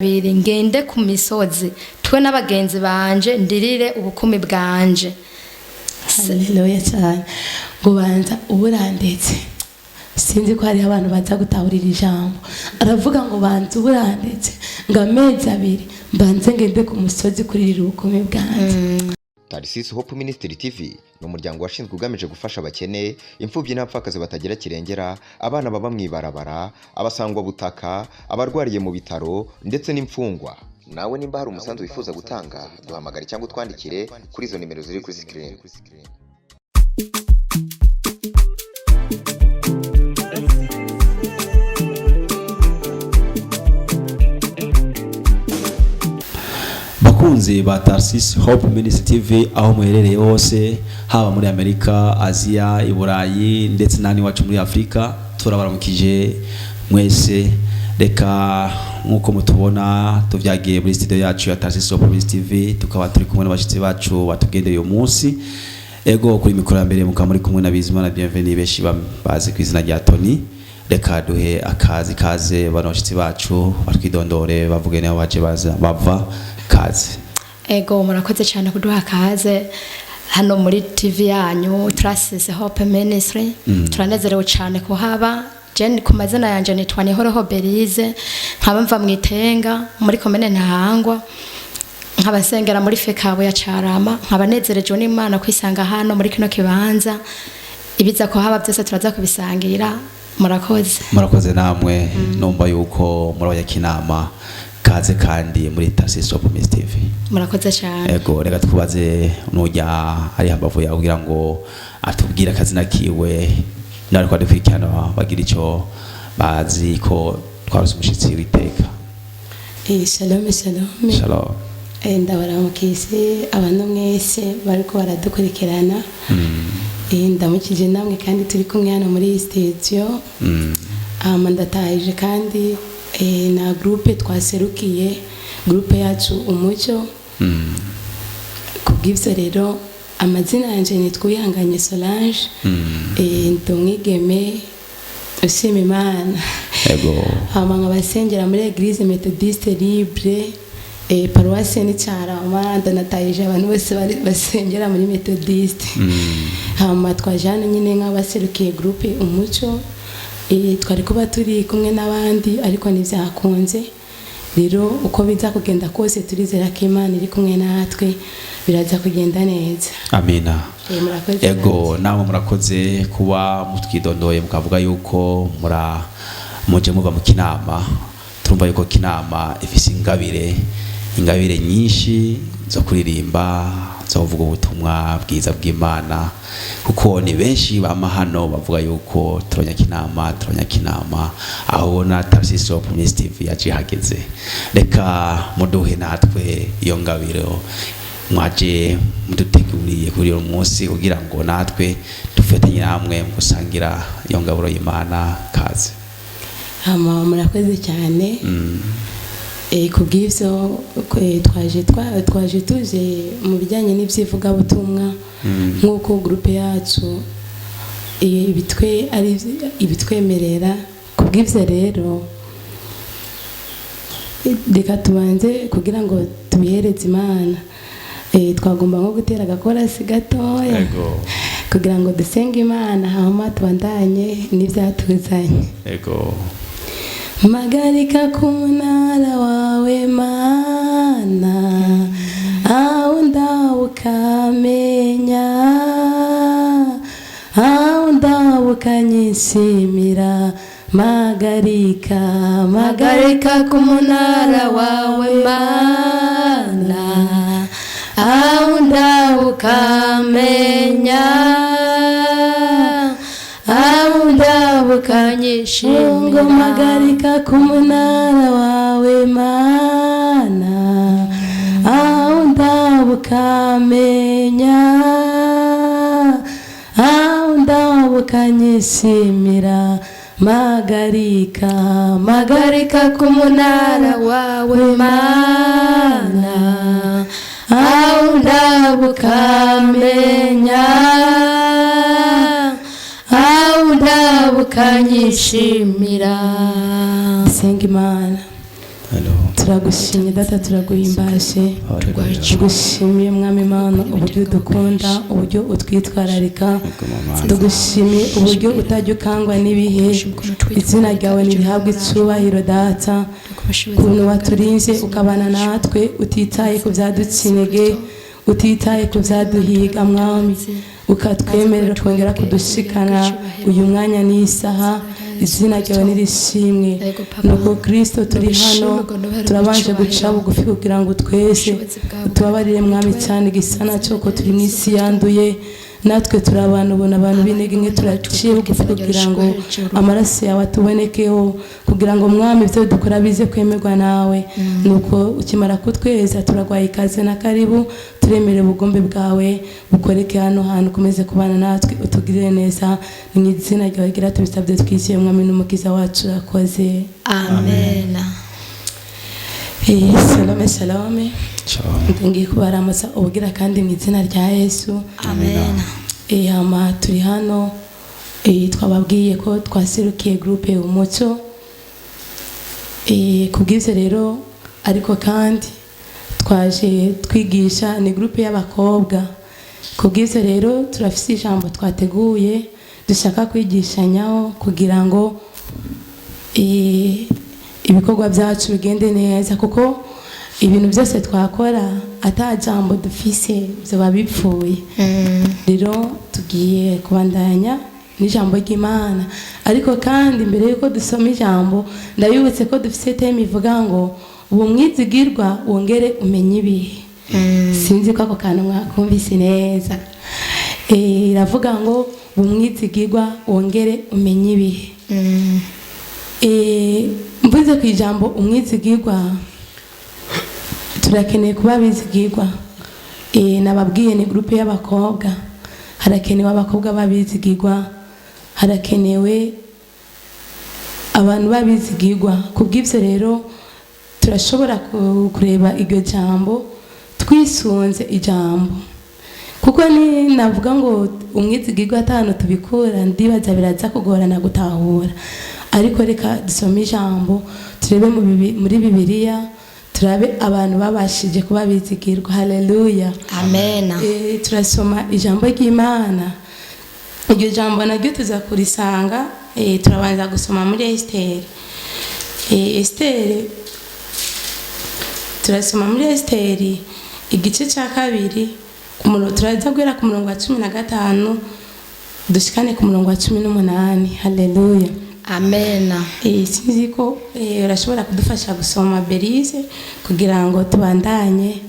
Abiri ngende ku misozi twe n'abagenzi banje ndirire ubukumi bwanje. Haleluya cyane. Ngo banza uburandetse, sinzi ko hariho abantu baza gutahurira ijambo. Aravuga ngo banza uburandetse, ngo amezi 2 mbanze ngende ku musozi kuririra ubukumi bwanjye. Tarisisi Hope Ministry TV ni umuryango washinzwe ugamije gufasha abakene, imfubyi n'abapfakazi batagira kirengera, abana baba mu ibarabara, abasangwabutaka, abarwariye mu bitaro ndetse n'imfungwa. Nawe nimba hari umusanzu wifuza gutanga, duhamagare cyangwa utwandikire kuri izo nimero ziri kuri screen. Bakunzi ba Tarsis Hope Ministry TV, aho muherereye hose, haba muri Amerika, Aziya, i Burayi ndetse n'ahandi iwacu muri Afurika, turabaramukije mwese. Reka nk'uko mutubona tuvyagiye muri studio yacu ya Tarsis Hope Ministry TV, tukaba turi kumwe n'abashitsi bacu batugendeye uyu munsi. Ego, kuri mikoro ya mbere mukaba muri kumwe na Bizimana Bienvenue, benshi bazi ku izina rya Tony. Reka duhe akazi kaze bano bashitsi bacu batwidondore, bavuge niho baje baza bava. Kaze. Ego, murakoze cyane kuduha kaze hano muri TV yanyu Trust Hope Ministry. Turanezerewe cyane kuhaba. Jen, ku mazina yanje nitwa Nihoroho Berize, nkaba mva mu Itenga muri komine Ntahangwa, nkaba nsengera muri Fekabo ya Carama, nkaba nezerejwe n'Imana kwisanga hano muri kino kibanza. Ibiza kuhaba byose turaza kubisangira. Murakoze. Murakoze namwe. Numva yuko muri abanyakinama. Kaze kandi muri Tarsis Hope Ministry TV. Murakoze cyane. Ego, reka twubaze nujya ari hambavu yawe kugira ngo atubwire akazina kiwe, n'ariko adukurikirana bagira ico bazi ko twarose umushitsi w'iteka. Shalom shalom. Shalom. Ndabaramukije abantu mwese bariko baradukurikirana. Ndamukije namwe kandi turi kumwe hano muri iyi studio. Hama ndatahije kandi na groupe twaserukiye, groupe yacu Umucyo. Kubw'ivyo rero, amazina yanje nitwa Uwihanganye Solange. Ndi umwigeme ushima Imana. Hama nkabasengera muri Eglise Methodiste Libre, paroisse ni Carama. Ndanatahije abantu bose basengera muri Methodiste. Hama twaje hano nyine nk'abaserukiye groupe Umuco. Twari kuba turi kumwe n'abandi ariko ntibyakunze. Rero uko biza kugenda kose, turizera ko Imana iri kumwe natwe, biraza kugenda neza. Amina. Murakoze. Ego, namwe murakoze kuba mutwidondoye, mukavuga yuko mura muje muva mu Kinama. Turumva yuko Kinama ifise ingabire nyinshi zo kuririmba, zo kuvuga ubutumwa bwiza bw'Imana, kuko ni benshi bama hano bavuga yuko turonya Kinama, turonya Kinama. Aho ubona Tarsis Hope Ministry TV yaje hageze, reka muduhe natwe iyo ngabiro mwaje muduteguriye kuri uyu munsi, kugira ngo natwe dufatanye namwe mu gusangira iyo ngaburo y'Imana. Kaze. Hama murakoze cyane. Kubw'ivyo twaje tuje mu bijyanye n'iby'ivugabutumwa, nk'uko groupe yacu ibitwe ari ibitwemerera. Kubw'ivyo rero, reka tubanze kugira ngo tubihereze Imana. Twagomba nko gutera agakorasi gatoya kugira ngo dusenge Imana, hama tubandanye n'ibyatuzanye. Ego. Magarika ku munara wawe Mana, aho ndawukamenya, aho ndawukanyishimira. Magarika, Magarika ku munara wawe Mana, aho ndawukamenya, aho ndawukanyishimira. Ngo magarika ku munara wawe Mana, aho ndawukamenya, aho ndawukanyishimira. Magarika, Magarika ku munara wawe Mana, aho ndawukamenya, aho ndawukanyishimira. Senga Imana. Hello. Turagushimye Data, turaguhimbaje. Tugushimiye Mwami Imana uburyo udukunda, uburyo utwitwararika. Tugushimiye uburyo utajya ukangwa n'ibihe. Izina ryawe ntirihabwe icyubahiro Data, ukuntu waturinze ukabana natwe utitaye ku byaduca intege, utitaye ku byaduhiga Mwami, ukatwemerera kongera kudushikana uyu mwanya n'isaha. Izina ryawe nirishimwe. Nuko Kristo, turi hano turabanje guca bugufi kugira ngo twese utubabarire Mwami, cyane gisa nacyo ko turi mu isi yanduye. Natwe turi abantu, ubona abantu b'intege nke, turaciye bugufi kugira ngo amaraso yawe atubonekeho, kugira ngo Mwami ibyo dukora bize kwemerwa nawe. Nuko ukimara kutweza, turagwaye ikaze na karibu, turemere ubugombe bwawe bukoreke hano hantu, ukomeze kubana natwe, utugirire neza. Ni mu izina ryawe gira tubisabye twizeye, Mwami n'Umukiza wacu, urakoze. Amen. Salome, salome. Ngiye kubaramutsa ubugira kandi mu izina rya Yesu. Amen. Hama turi hano, twababwiye ko twaserukiye groupe Umuco. Kubw'ivyo rero, ariko kandi twaje twigisha, ni groupe y'abakobwa. Kubw'ivyo rero turafise ijambo twateguye dushaka kwigishanyaho kugira ngo ibikorwa byacu bigende neza, kuko ibintu byose twakora ata jambo dufise byoba bipfuye. Rero tugiye kubandanya n'ijambo ry'Imana, ariko kandi mbere yuko dusoma ijambo, ndabibutse ko dufise thème ivuga ngo ubu mwizigirwa wongere umenye ibihe. Sinzi ko ako kantu mwakumvise neza. Iravuga ngo ubu mwizigirwa wongere umenye ibihe. Mvuze ku ijambo umwizigirwa, turakeneye kuba abizigirwa. Nababwiye ni groupe y'abakobwa, harakenewe abakobwa b'abizigirwa, harakenewe abantu b'abizigirwa. Kubw'ibyo rero turashobora kureba iryo jambo twisunze ijambo, kuko ni navuga ngo umwizigirwa atanu tubikura, ndibaza biraza kugorana gutahura. Ariko reka dusome ijambo, turebe muri Bibiliya, turabe abantu babashije kuba bizigirwa. Haleluya. Amen. Turasoma ijambo ry'Imana. Iryo jambo naryo tuza kurisanga, turabanza gusoma muri Esiteri. Esiteri, turasoma muri Esiteri igice cya kabiri, ku murongo, turaza guhera ku murongo wa 15 dushikane ku murongo wa 18. Haleluya. Amen. Sinzi ko urashobora kudufasha gusoma Berize kugira ngo tubandanye.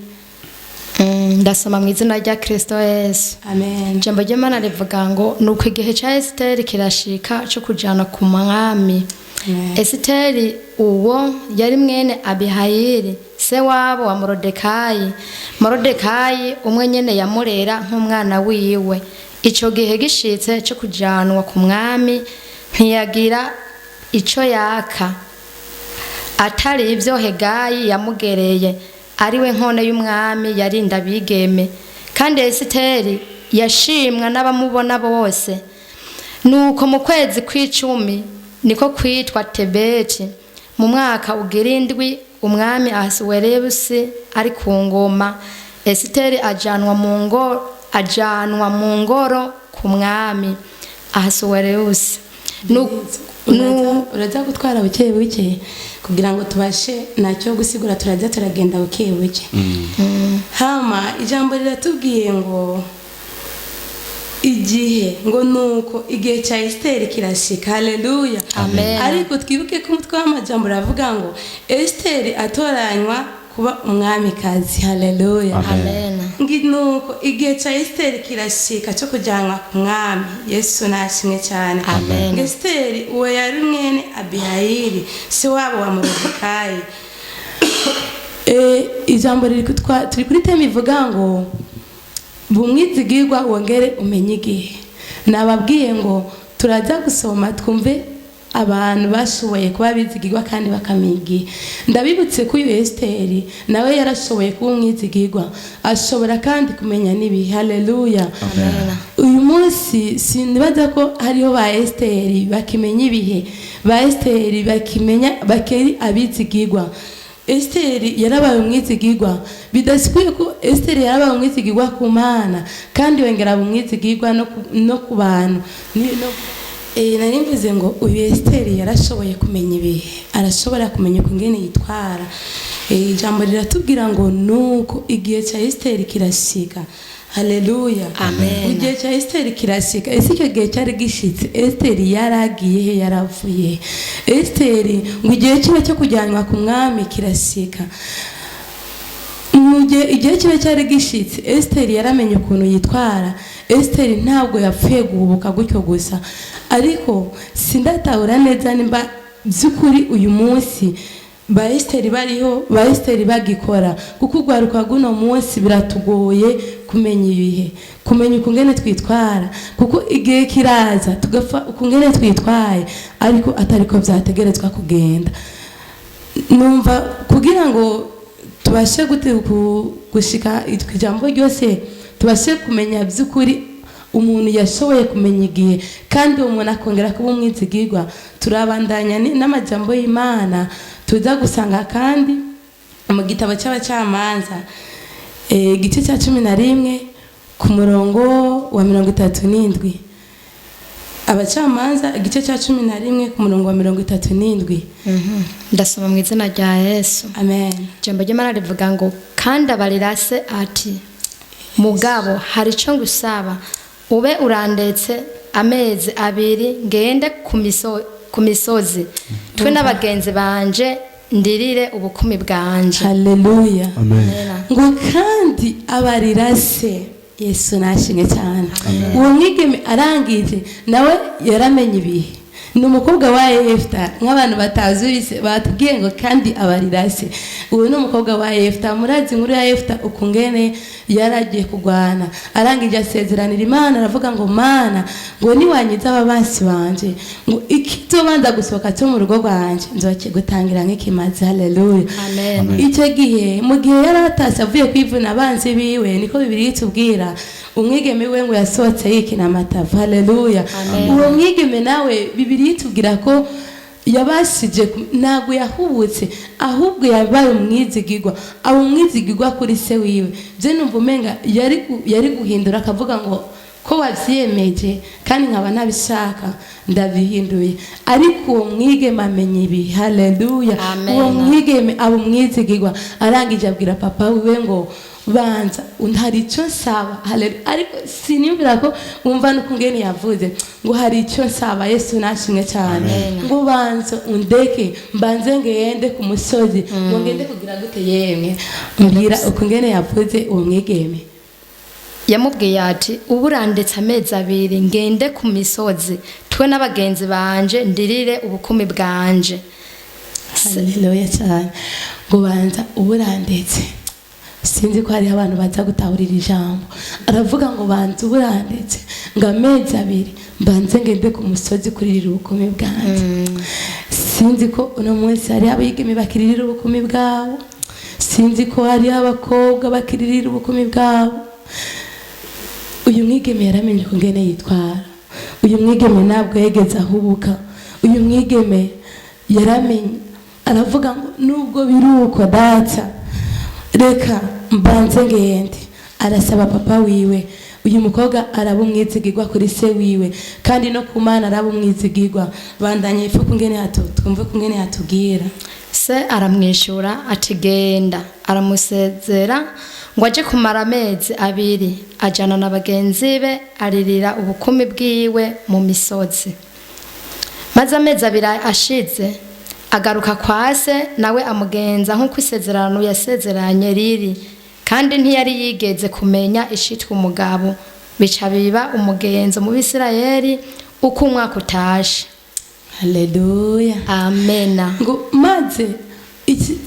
Ndasoma mu izina rya Kristo Yesu. Amen. Ijambo ry'Imana rivuga ngo nuko igihe cya Esiteri kirashika cyo kujana ku mwami. Amen. Esiteri uwo yari mwene Abihayili, se wabo wa Morodekayi. Morodekayi umwe nyene yamurera nk'umwana wiwe. Ico gihe gishitse cyo kujanwa ku mwami, ntiyagira ico yaka atari ibyo Hegayi yamugereye, ariwe nkone y'umwami yarinda abigeme. Kandi Esiteri yashimwa n'abamubona bose. Nuko mu kwezi kw'icumi, niko kwitwa Tebeti, mu mwaka ugira indwi umwami Ahasuwerusi ari ku ngoma, Esiteri ajanwa mu ngoro ku mwami Ahasuwerusi. Uraza gutwara buke buke kugira ngo tubashe ntacyo gusigura, turaza turagenda buke buke. Hama ijambo riratubwiye ngo igihe, ngo nuko igihe cya Esiteri kirashika. Haleluya. Amen. Ariko twibuke ko umutwe w'amajambo uravuga ngo Esiteri atoranywa kuba umwamikazi. Haleluya. Amen. Nuko igihe cya Esiteri kirashika cyo kujyanwa ku mwami. Yesu nashimwe cyane. Amen. Ngo Esiteri uwo yari mwene Abihayili, se wabo wa Morodekayi. Ijambo riri turi kuri thème ivuga ngo bumwizigirwa wongere umenye igihe. Nababwiye ngo turaza gusoma twumve abantu bashoboye kuba bizigirwa kandi bakamenya igihe. Ndabibutse ko uyu Esiteri nawe yarashoboye kuba umwizigirwa, ashobora kandi kumenya n'ibihe. Haleluya. Uyu munsi sinibaza ko hariho ba Esiteri bakimenya ibihe, ba Esiteri bakimenya bakeri abizigirwa. Esiteri yarabaye umwizigirwa, bidasikuye ko Esiteri yarabaye umwizigirwa ku Mana, kandi yongera aba umwizigirwa no ku bantu. Nari mvuze ngo uyu Esiteri yarashoboye kumenya ibihe, arashobora kumenya ukungene yitwara. Ijambo riratubwira ngo nuko igihe cya Esiteri kirashika. Haleluya. Amen. Igihe cya Esiteri kirashika. Ese icyo gihe cyari gishitse, Esiteri yaragiye he? Yaravuye he? Esiteri ngo igihe kiba cyo kujyanwa ku mwami kirashika. Mu gihe igihe kiba cyari gishitse, Esiteri yaramenye ukuntu yitwara. Esiteri ntabwo yapfuye guhubuka gutyo gusa, ariko sindatahura neza nimba by'ukuri uyu munsi ba Esiteri bariho, ba Esiteri bagikora, kuko urwaruka rw'uno munsi biratugoye kumenya ibihe, kumenya ukungene twitwara, kuko igihe kiraza tugapfa ukungene twitwaye, ariko atariko vyategerezwa kugenda. Numva kugira ngo tubashe gushika ijambo ryose, tubashe kumenya by'ukuri umuntu yashoboye kumenya igihe, kandi uwo muntu akongera kuba umwizigirwa. Turabandanya n'amajambo y'Imana, tuza gusanga kandi mu gitabo cy'abacamanza, igice cya 11 ku murongo wa 37. Abacamanza igice cya 11 ku murongo wa 37. Ndasoma mu izina rya Yesu. Amen. Ijambo ry'Imana rivuga ngo kandi abarira se ati mugabo hari icyo ngusaba, ube urandetse amezi 2 ngende ku misozi twe n'abagenzi banje ndirire ubukumi bwanje. Haleluya. Amen. Ngo kandi abarira se. Yesu nashimwe cyane. Uwo mwigeme arangije nawe yaramenye ibihe. Ni umukobwa wa Yefuta, nk'abantu batazi batubwiye ngo kandi abarira se. Uwo ni umukobwa wa Yefuta. Murazi inkuru ya Yefuta ukungene yaragiye kugwana, arangije asezeranira Imana, aravuga ngo Mana, ngo niwanyiza aba bansi banje, ngo ikitobanza gusohoka cyo mu rugo rwanje nzokigutangira nk'ikimazi. Haleluya. Amen. Icyo gihe mu gihe yari atashye avuye kwivuna abanzi biwe, niko Bibiliya itubwira, umwigeme we ngo yasohotse yikina amatavu. Haleluya. Uwo mwigeme nawe Bibiliya itubwira ko yabashije, ntabwo yahubutse, ahubwo yabaye umwizigirwa, aba umwizigirwa kuri se wiwe. Byo numva umenga yari guhindura akavuga ngo ko wabyiyemeje kandi nkaba ntabishaka ndabihinduye, ariko uwo mwigeme amenya ibi. Haleluya. Uwo mwigeme aba umwizigirwa, arangije abwira papa wiwe ngo banza hari icyo nsaba. Haleluya. Ariko siniyumvira ko wumva n'ukungene yavuze ngo hari icyo nsaba. Yesu nashimwe cyane. Ngo banza undeke mbanze ngende ku musozi, ngo ngende kugira gute? Yemwe mbwira ukungene yavuze uwo mwigeme. Yamubwiye ati ubu urandetse amezi 2 ngende ku misozi twe n'abagenzi banje ndirire ubukumi bwanje. Haleluya cyane. Ngo banza uburandetse. Sinzi ko hariho abantu baza gutahurira ijambo. Aravuga ngo banza uburandetse ngo amezi 2 mbanze ngende ku musozi kuririra ubukumi bwanje. Sinzi ko uno munsi hariho abigeme bakiririra ubukumi bwabo. Sinzi ko hariho abakobwa bakiririra ubukumi bwabo. Uyu mwigeme yaramenye ukungene yitwara. Uyu mwigeme ntabwo yegeze ahubuka. Uyu mwigeme yaramenye, aravuga ngo nubwo biruko data, reka mbanze ngende. Arasaba papa wiwe. Uyu mukobwa araba umwizigirwa kuri se wiwe, kandi no ku Mana araba umwizigirwa. Bandanye ifu kungene twumve kungene hatubwira. Se aramwishura ati genda. Aramusezera ngo aje kumara amezi 2, ajana na bagenzi be aririra ubukumi bwiwe mu misozi. Maze amezi 2 ashize agaruka kwa se, nawe amugenza nk'uko isezerano yasezeranye riri, kandi ntiyari yigeze kumenya ishitwa umugabo. Bica biba umugenzo mu Bisirayeli uko umwaka utashe. Haleluya. Amena. Ngo maze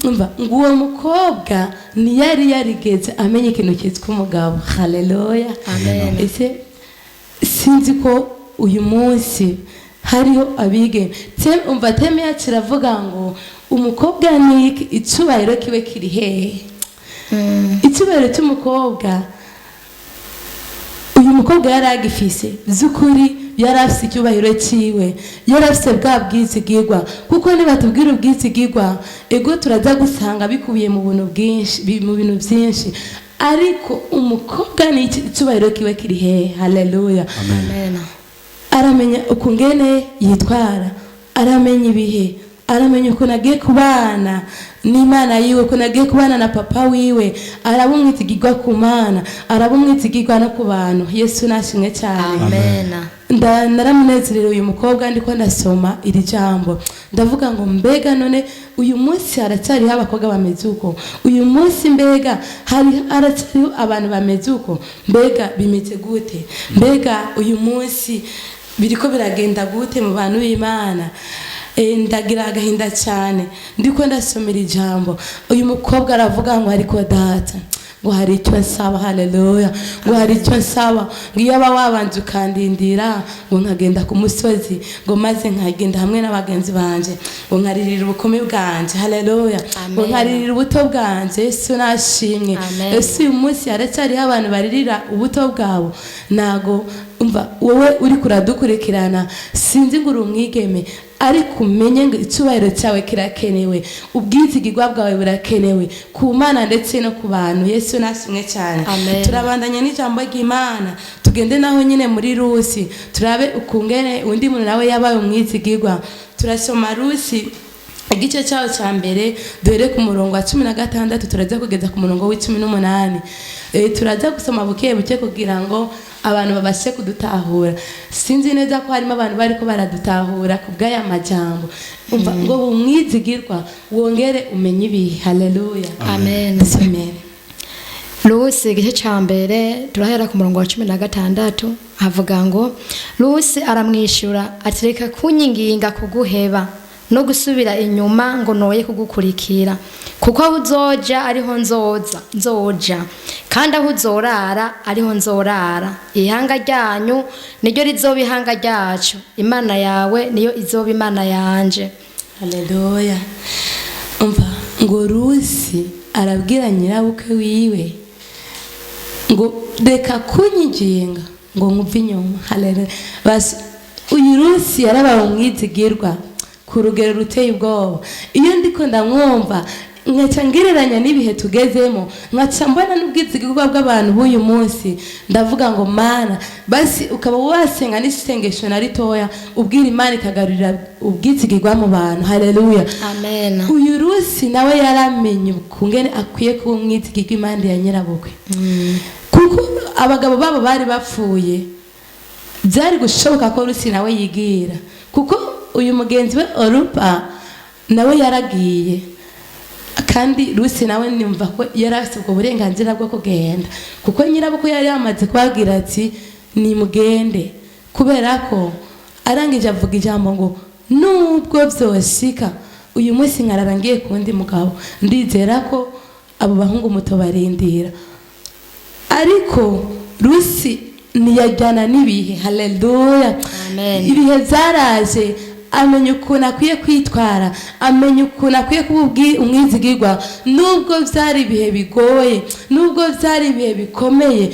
umva ngo uwo mukobwa ntiyari yarigeze amenya ikintu cyitwa umugabo. Haleluya. Amen. Ese sinzi ko uyu munsi hariho abigeme. Umva teme yacu iravuga ngo umukobwa ni iki? Icyubahiro kibe kiri hehe? Icyubahiro cy'umukobwa, uyu mukobwa yari agifise by'ukuri. Yari afise icyubahiro cyiwe, yari afise bwa bwizigirwa, kuko nibatubwira ubwizigirwa, ego, turaza gusanga bikubiye mu buntu bwinshi, mu bintu byinshi, ariko umukobwa ni icyubahiro kiwe kiri hehe? Haleluya! Amen. Aramenya ukungene yitwara, aramenya ibihe, aramenya ukuntu agiye kubana n'Imana yiwe, ukuntu agiye kubana na papa wiwe. Araba umwizigirwa ku Mana, araba umwizigirwa no ku bantu. Yesu nashimwe cyane. Amen. Naramunezerewe uyu mukobwa. Ndiko ndasoma iri jambo, ndavuga ngo: mbega none uyu munsi haracyariho abakobwa bameze uko? Uyu munsi mbega hari haracyariho abantu bameze uko? Mbega bimeze gute? Mbega uyu munsi biriko biragenda gute mu bantu b'Imana? Ndagira agahinda cyane ndiko ndasomera ijambo. Uyu mukobwa aravuga ngo: ariko data, ngo hari icyo nsaba. Haleluya! Ngo hari icyo nsaba, ngo iyo aba wabanza ukandindira, ngo nkagenda ku musozi, ngo maze nkagenda hamwe n'abagenzi banje, ngo nkaririra ubukumi bwanje. Haleluya! Ngo Amen. nkaririra ubuto bwanje. Yesu nashimwe. Amen. Ese uyu munsi haracyariho abantu baririra ubuto bwabo? Ntago umva, wowe uri kuradukurikirana, sinzi ngo uri umwigeme, ariko umenye ngo icyubahiro cyawe kirakenewe, ubwizigirwa bwawe burakenewe ku Mana ndetse no ku bantu. Yesu nashimwe cyane. Amen. Turabandanya n'ijambo ry'Imana, tugende naho nyine muri Rusi, turabe ukungene undi muntu nawe yabaye umwizigirwa. Turasoma Rusi igice cyaho cya mbere, duhere ku murongo wa 16, turaza kugeza ku murongo wa 18. Turaza gusoma buke buke kugira ngo abantu babashe kudutahura. Sinzi neza ko harimo abantu bariko baradutahura ku bw'aya majambo. Umva ngo: umwizigirwa wongere umenye ibihe. Haleluya! Amen. Dusomere. Rusi igice cya mbere, turahera ku murongo wa 16. Havuga ngo: Rusi aramwishyura ati: reka kunyinginga kuguheba no gusubira inyuma ngo noye kugukurikira, kuko aho uzoja ariho nzoza nzoja, kandi aho uzorara ariho nzorara. Ihanga ryanyu niryo rizoba ihanga ryacu, Imana yawe niyo izoba Imana yanje. Haleluya! Umva ngo Rusi arabwira nyirabukwe wiwe ngo: reka kunyinginga ngo nkuve inyuma. Haleluya! Basi uyu Rusi yarabaye umwizigirwa ku rugero ruteye ubwoba. Iyo ndiko ndamwumva, nkaca ngereranya n'ibihe tugezemo, nkaca mbona n'ubwizigirwa bw'abantu b'uyu munsi, ndavuga ngo: Mana, basi ukaba wasenga n'isengesho na ritoya, ubwira Imana ikagarurira ubwizigirwa mu bantu. Haleluya! Amen. Uyu Rusi nawe yaramenye ukungene akwiye kuba umwizigirwa impande ya nyirabukwe, kuko abagabo babo bari bapfuye. Byari gushoboka ko Rusi nawe yigira, kuko uyu mugenzi we Orupa nawe yaragiye, kandi Rusi nawe nimva ko yari afite ubwo burenganzira bwo kugenda, kuko nyirabukwe yari yamaze kubabwira ati: nimugende. Kubera ko arangije avuga ijambo ngo: nubwo byoshika uyu munsi nkarara ngiye ku wundi mugabo, ndizera ko abo bahungu muto barindira. Ariko Rusi ntiyajyana n'ibihe. Haleluya! Amen. Ibihe byaraje, amenya ukuntu akwiye kwitwara, amenya ukuntu akwiye kuba umwizigirwa, nubwo byari ibihe bigoye, nubwo byari ibihe bikomeye.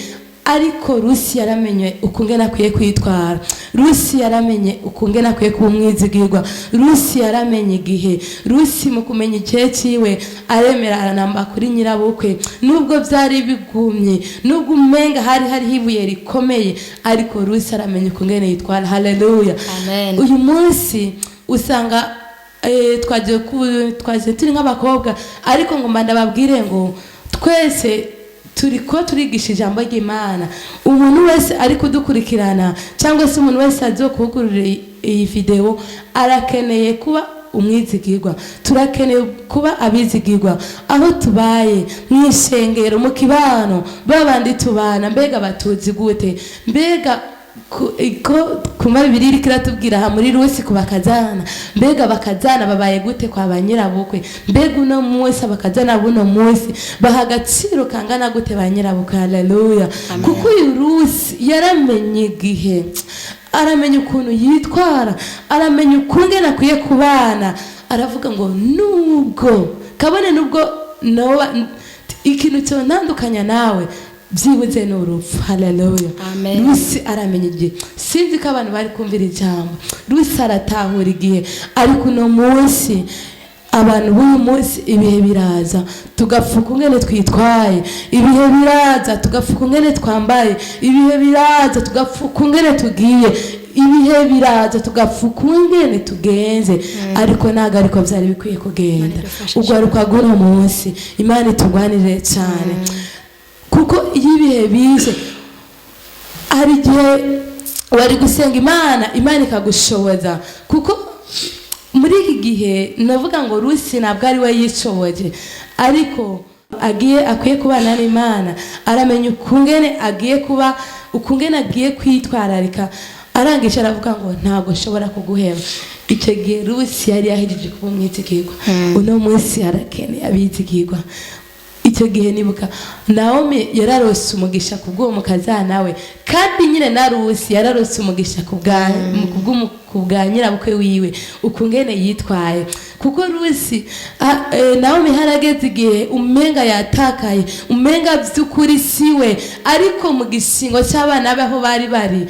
Ariko Rusi yaramenye ukungene akwiye kwitwara, Rusi yaramenye ukungene akwiye kuba umwizigirwa, Rusi yaramenye igihe. Rusi mu kumenya igihe cyiwe aremera, aranamba kuri nyirabukwe, nubwo byari bigumye, nubwo umenga hari hariho ibuye rikomeye, ariko Rusi aramenya ukungene yitwara. Haleluya! Amen. Uyu munsi usanga twagiye turi nk'abakobwa, ariko ngo mba ndababwire ngo twese turi ko turigisha ijambo ry'Imana. Umuntu wese ari kudukurikirana, cyangwa se umuntu wese azokugurira iyi video, arakeneye kuba umwizigirwa. Turakeneye kuba abizigirwa aho tubaye, mu ishengero, mu kibano, babandi tubana, mbega batuzi gute? Mbega ko kuma Bibiliya iriko iratubwira aha muri Rusi ku bakazana, mbega bakazana babaye gute kwa ba nyirabukwe? Mbega uno munsi abakazana buno munsi baha agaciro kangana gute ba nyirabukwe? Haleluya! Kuko uyu Rusi yaramenye igihe, aramenya ukuntu yitwara, aramenya ukungene akwiye kubana. Aravuga ngo: nubwo kabone nubwo noba ikintu cyontandukanya nawe. Byibuze ni urupfu. Haleluya. Amen. Rusi aramenya igihe. Sinzi ko abantu bari kumvira ijambo. Rusi aratahura igihe. Ariko uno munsi, abantu b'uyu munsi, ibihe biraza tugapfuka ungene twitwaye, ibihe biraza tugapfuka ungene twambaye, ibihe biraza tugapfuka ungene tugiye, ibihe biraza tugapfuka ungene tugenze. Ariko ntabwo ariko byari bikwiye kugenda. Imana idufashe. Ugwaruka rw'uno munsi, Imana itugwanire cyane, kuko iyo ibihe bije, hari igihe wari gusenga Imana, Imana ikagushoboza. Kuko muri iki gihe navuga ngo Rusi ntabwo ari we yishoboje, ariko agiye akwiye kubana n'Imana, aramenya ukungene agiye kuba, ukungene agiye kwitwararika. Arangije aravuga ngo ntabwo nshobora kuguheba. Icyo gihe Rusi yari yahejeje kuba umwizigirwa. Uno munsi harakeneye abizigirwa. Icyo gihe nibuka Naomi yararose umugisha ku bw'uwo mukazana we, kandi nyine na Rusi yararose umugisha ku bwa nyirabukwe wiwe, ukungene yitwaye. Kuko Rusi Naomi harageze igihe umenga yatakaye, umenga by'ukuri siwe, ariko mu gishingo cy'abana be aho bari bari,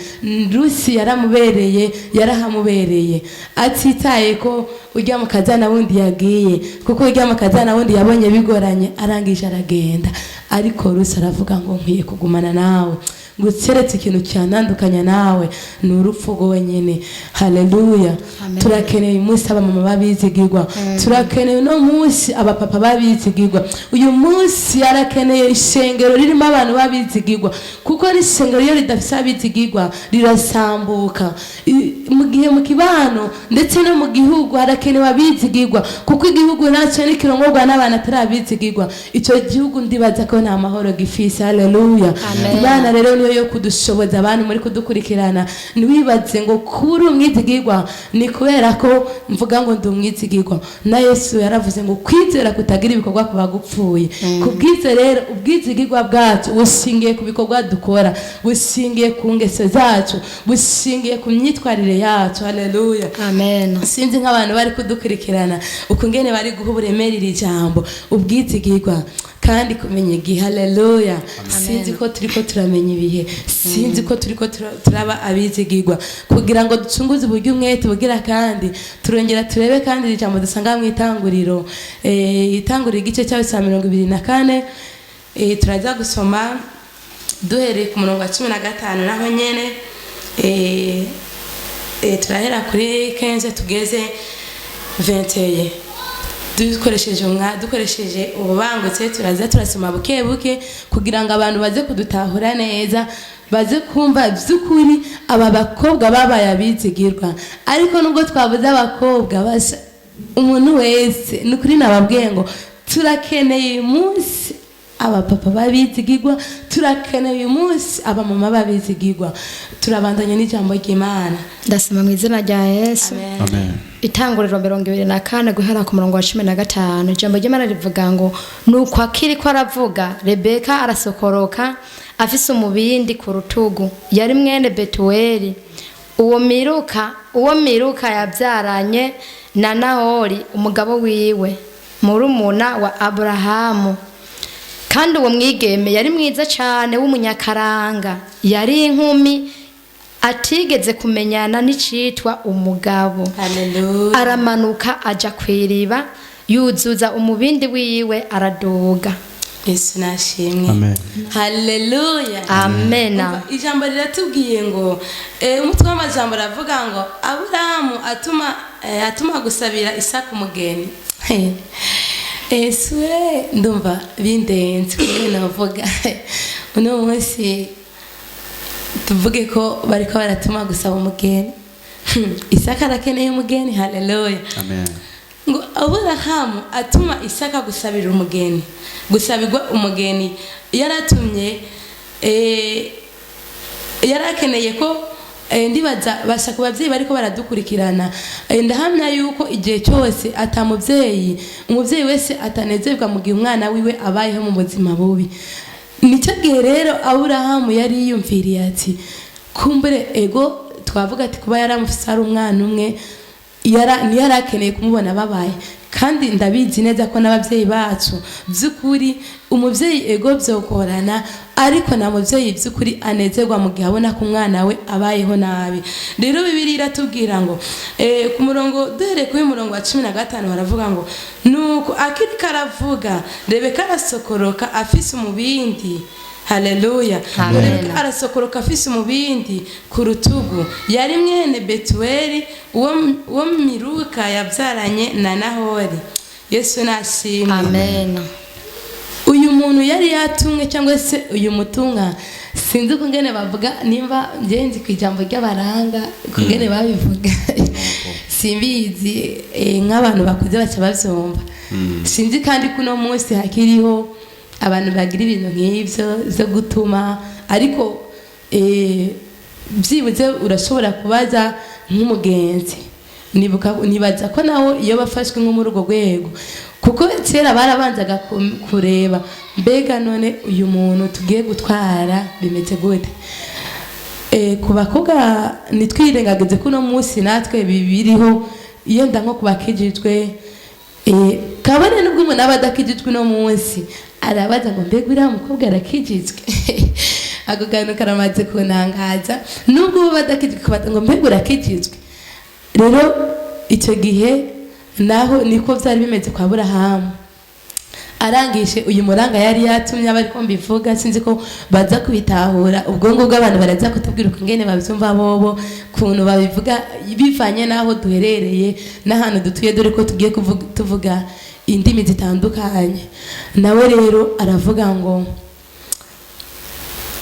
Rusi yaramubereye, yarahamubereye, atitaye ko ujya mu kazana wundi yagiye, kuko ujya mu kazana wundi yabonye bigoranye, arangije aragenda. Ariko Rusi aravuga ngo nkwiye kugumana nawe, ngo keretse ikintu cyanandukanya nawe ni urupfu rwonyine. Haleluya. Amen. Turakeneye uyu munsi abamama babizigirwa, turakeneye uno munsi abapapa babizigirwa. Uyu munsi harakeneye ishengero ririmo abantu babizigirwa, kuko n'ishengero iyo ridafite abizigirwa rirasambuka. Mu gihe mu kibano ndetse no mu gihugu harakenewe abizigirwa, kuko igihugu nacyo nikirongorwa n'abantu atari abizigirwa, icyo gihugu ndibaza ko nta mahoro gifise. Haleluya. Amen. Imana rero niyo yo kudushoboza. Abantu muri kudukurikirana, ntiwibaze ngo kuri umwizigirwa ni kubera ko mvuga ngo ndi umwizigirwa. Na Yesu yaravuze ngo kwizera kutagira ibikorwa kuba gupfuye. Ku bw'ibyo rero, ubwizigirwa bwacu bushingiye ku bikorwa dukora, bushingiye ku ngeso zacu, bushingiye ku myitwarire yacu. Haleluya. Amen. Sinzi nk'abantu bari kudukurikirana ukungene bari guha uburemere iri jambo ubwizigirwa kandi kumenya igihe. Haleluya. Sinzi ko turiko turamenya ibihe, sinzi ko turiko turaba abizigirwa kugira ngo ducunguze uburyo umwete bugira. Kandi turongera turebe kandi iri jambo dusanga mu Itanguriro, Itanguriro igice cyayo cya 24. Turaza gusoma duhereye ku murongo wa 15 naho nyene. Turahera kuri 15 tugeze 21, dukoresheje ububangutse. Turaza turasoma buke buke kugira ngo abantu baze kudutahura neza, baze kumva by'ukuri aba bakobwa babaye abizigirwa. Ariko nubwo twabuze abakobwa basha, umuntu wese, ni ukuri nababwiye ngo turakeneye uyu munsi abapapa babizigirwa, turakeneye uyu munsi abamama babizigirwa. Turabandanya n'ijambo ry'Imana. Ndasoma mu izina rya Yesu. Amen. Amen. Itanguriro 24 guhera ku murongo wa 15, ijambo ry'Imana rivuga ngo nuko akiri ko aravuga, Rebeka arasokoroka afise umubindi ku rutugu. Yari mwene Betuweli uwo Miluka yabyaranye na Nahori umugabo wiwe, murumuna wa Aburahamu. Kandi uwo mwigeme yari mwiza cyane w'umunyakaranga, yari inkumi atigeze kumenyana n'icitwa umugabo. Haleluya. Aramanuka aja ku iriba, yuzuza umubindi wiwe, araduga. Yesu nashimwe. Amen. Haleluya. Amena. Umva, ijambo riratubwiye ngo umutwe w'amajambo aravuga ngo Aburahamu atuma gusabira Isaka umugeni. Yesu we, ndumva bindenze kubera navuga uno munsi tuvuge ko bariko baratuma gusaba umugeni. Isaka arakeneye umugeni. Haleluya. Amen. Ngo Aburahamu atuma Isaka gusabira umugeni, gusabirwa umugeni. Yaratumye, yarakeneye ko ndibaza basha ku babyeyi bariko baradukurikirana. Ndahamya yuko igihe cyose atamuvyeyi, umuvyeyi wese atanezerwa mu gihe umwana wiwe abayeho mu buzima bubi. Nicyo gihe rero Aburahamu yari yiyumviriye ati kumbure ego twavuga ati kuba yaramufise ari umwana umwe, ntiyari akeneye kumubona babaye. Kandi ndabizi neza ko n'ababyeyi bacu by'ukuri, umubyeyi ego byogorana, ariko nta mubyeyi by'ukuri anezerwa mu gihe abona ko umwana we abayeho nabi. Rero Bibiliya iratubwira ngo ku murongo, duhereye kuri murongo wa 15, baravuga ngo: "Nuko akiri karavuga, Rebeka arasokoroka afise umubindi." Haleluya! Amen. Rebeka arasokoroka afise umubindi ku rutugu. Yari mwene Betuweli uwo Miluka yabyaranye na Nahori. Yesu nashimwe. Amen. Uyu muntu yari yatumwe, cyangwa se uyu mutumwa, sinzi uko ngene bavuga, nimba ngenzi ku ijambo ry'abaranga uko ngene babivuga simbizi, nk'abantu bakuze baca babyumva. Sinzi kandi ko uno munsi hakiriho abantu bagira ibintu nk'ibyo zo gutuma, ariko byibuze urashobora kubaza nk'umugenzi. Nibuka, nibaza ko nawe iyo bafashwe nko muri urwo rwego, kuko kera barabanzaga kureba mbega none uyu muntu tugiye gutwara bimeze gute. Ku bakobwa, ntitwirengagize ko uno munsi natwe biriho, yenda nko ku bakijijwe, kabone nubwo umuntu aba adakijijwe uno munsi, arabaza ngo: "Mbega uriya mukobwa arakijijwe?" Ako kantu karamaze kunangaza. Nubwo uba adakijijwe, kubaza ngo: "Mbega urakijijwe?" Rero icyo gihe naho niko byari bimeze kwa Burahamu. Arangije, uyu muranga yari yatumye, aba ariko mbivuga, sinzi ko baza kubitahura. Ubwonko bw'abantu baraza kutubwira uko ingene babyumva bobo, kuntu babivuga bivanye n'aho duherereye n'ahantu dutuye, dore ko tugiye tuvuga indimi zitandukanye. Nawe rero aravuga ngo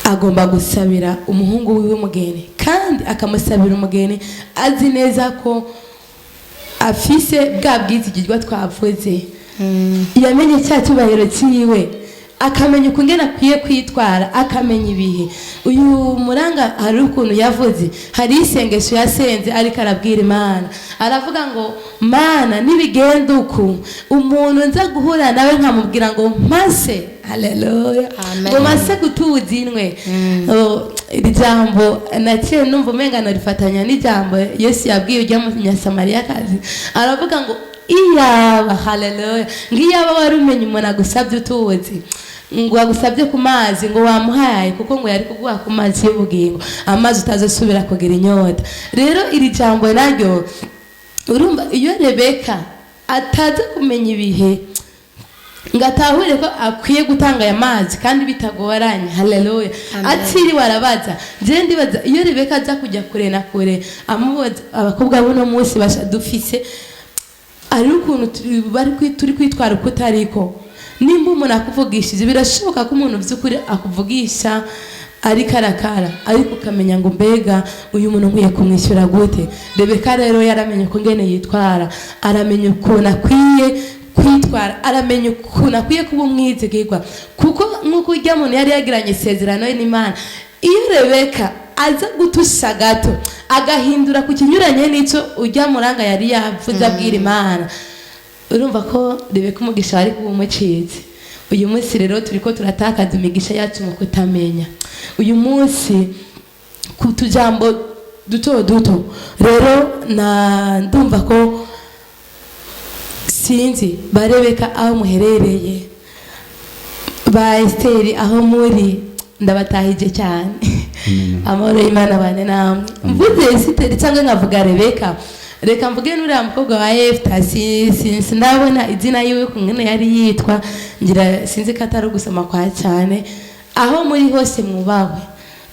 agomba gusabira umuhungu wiwe umugeni, kandi akamusabira umugeni azi neza ko afise bwa bwizigirwa twavuze. Yamenye cya cyubahiro cyiwe, akamenya ukungene akwiye kwitwara, akamenya ibihe. Uyu muranga hari ukuntu yavuze, hari isengesho yasenze ariko arabwira Imana, aravuga ngo: "Mana, nibigenda uku, umuntu nza guhura nawe nkamubwira ngo mpase," haleluya, Amen. "ngo mase kutuzinwe." Oh, iri jambo naciye numva umenga rifatanya n'ijambo Yesu yabwiye ujya munyasamariyakazi, aravuga ngo iyaba, haleluya, ngo iyaba wari umenye umuntu agusabye utuzi, ngo agusabye ku mazi, ngo wamuhaye, kuko ngo yari kuguha ku mazi y'ubugingo, amazi utazasubira kugira inyota. Rero iri jambo naryo, urumva, iyo Rebeka ataza kumenya ibihe ngo atahure ko akwiye gutanga aya mazi kandi bitagoranye, haleluya, atiriwe arabaza. Njyewe ndibaza iyo Rebeka aza kujya kure na kure amubaza, abakobwa buno munsi basha dufise ari ukuntu turi kwitwara uko utariko. Nimba umuntu akuvugishije, birashoboka ko umuntu by'ukuri akuvugisha ari karakara, ariko ukamenya ngo: "Mbega uyu muntu nkwiye kumwishyura gute?" Rebeka rero yaramenye uko ngene yitwara, aramenya ukuntu akwiye kwitwara, aramenya ukuntu akwiye kuba umwizigirwa, kuko nk'uko ujya muntu yari yagiranye isezerano n'Imana, iyo Rebeka aza gutusha gato agahindura ku kinyuranye n'icyo ujya muranga yari yavuze abwira Imana, urumva ko Rebeka umugisha wari kuba umucitse. Uyu munsi rero turi ko turatakaza imigisha yacu mu kutamenya uyu munsi ku tujambo duto duto. Rero na ndumva ko sinzi barebeka aho muherereye, ba Esiteri aho muri, ndabatahije cyane. Amahoro y'Imana bane namwe. Mvuze Esiteri cyangwa nkavuga Rebeka, reka mvuge n'uriya mukobwa wa Yefuta. Sindabona izina yiwe kungene yari yitwa, ngira sinzi ko atari ugusoma kwa cyane. Aho muri hose mwubahwe.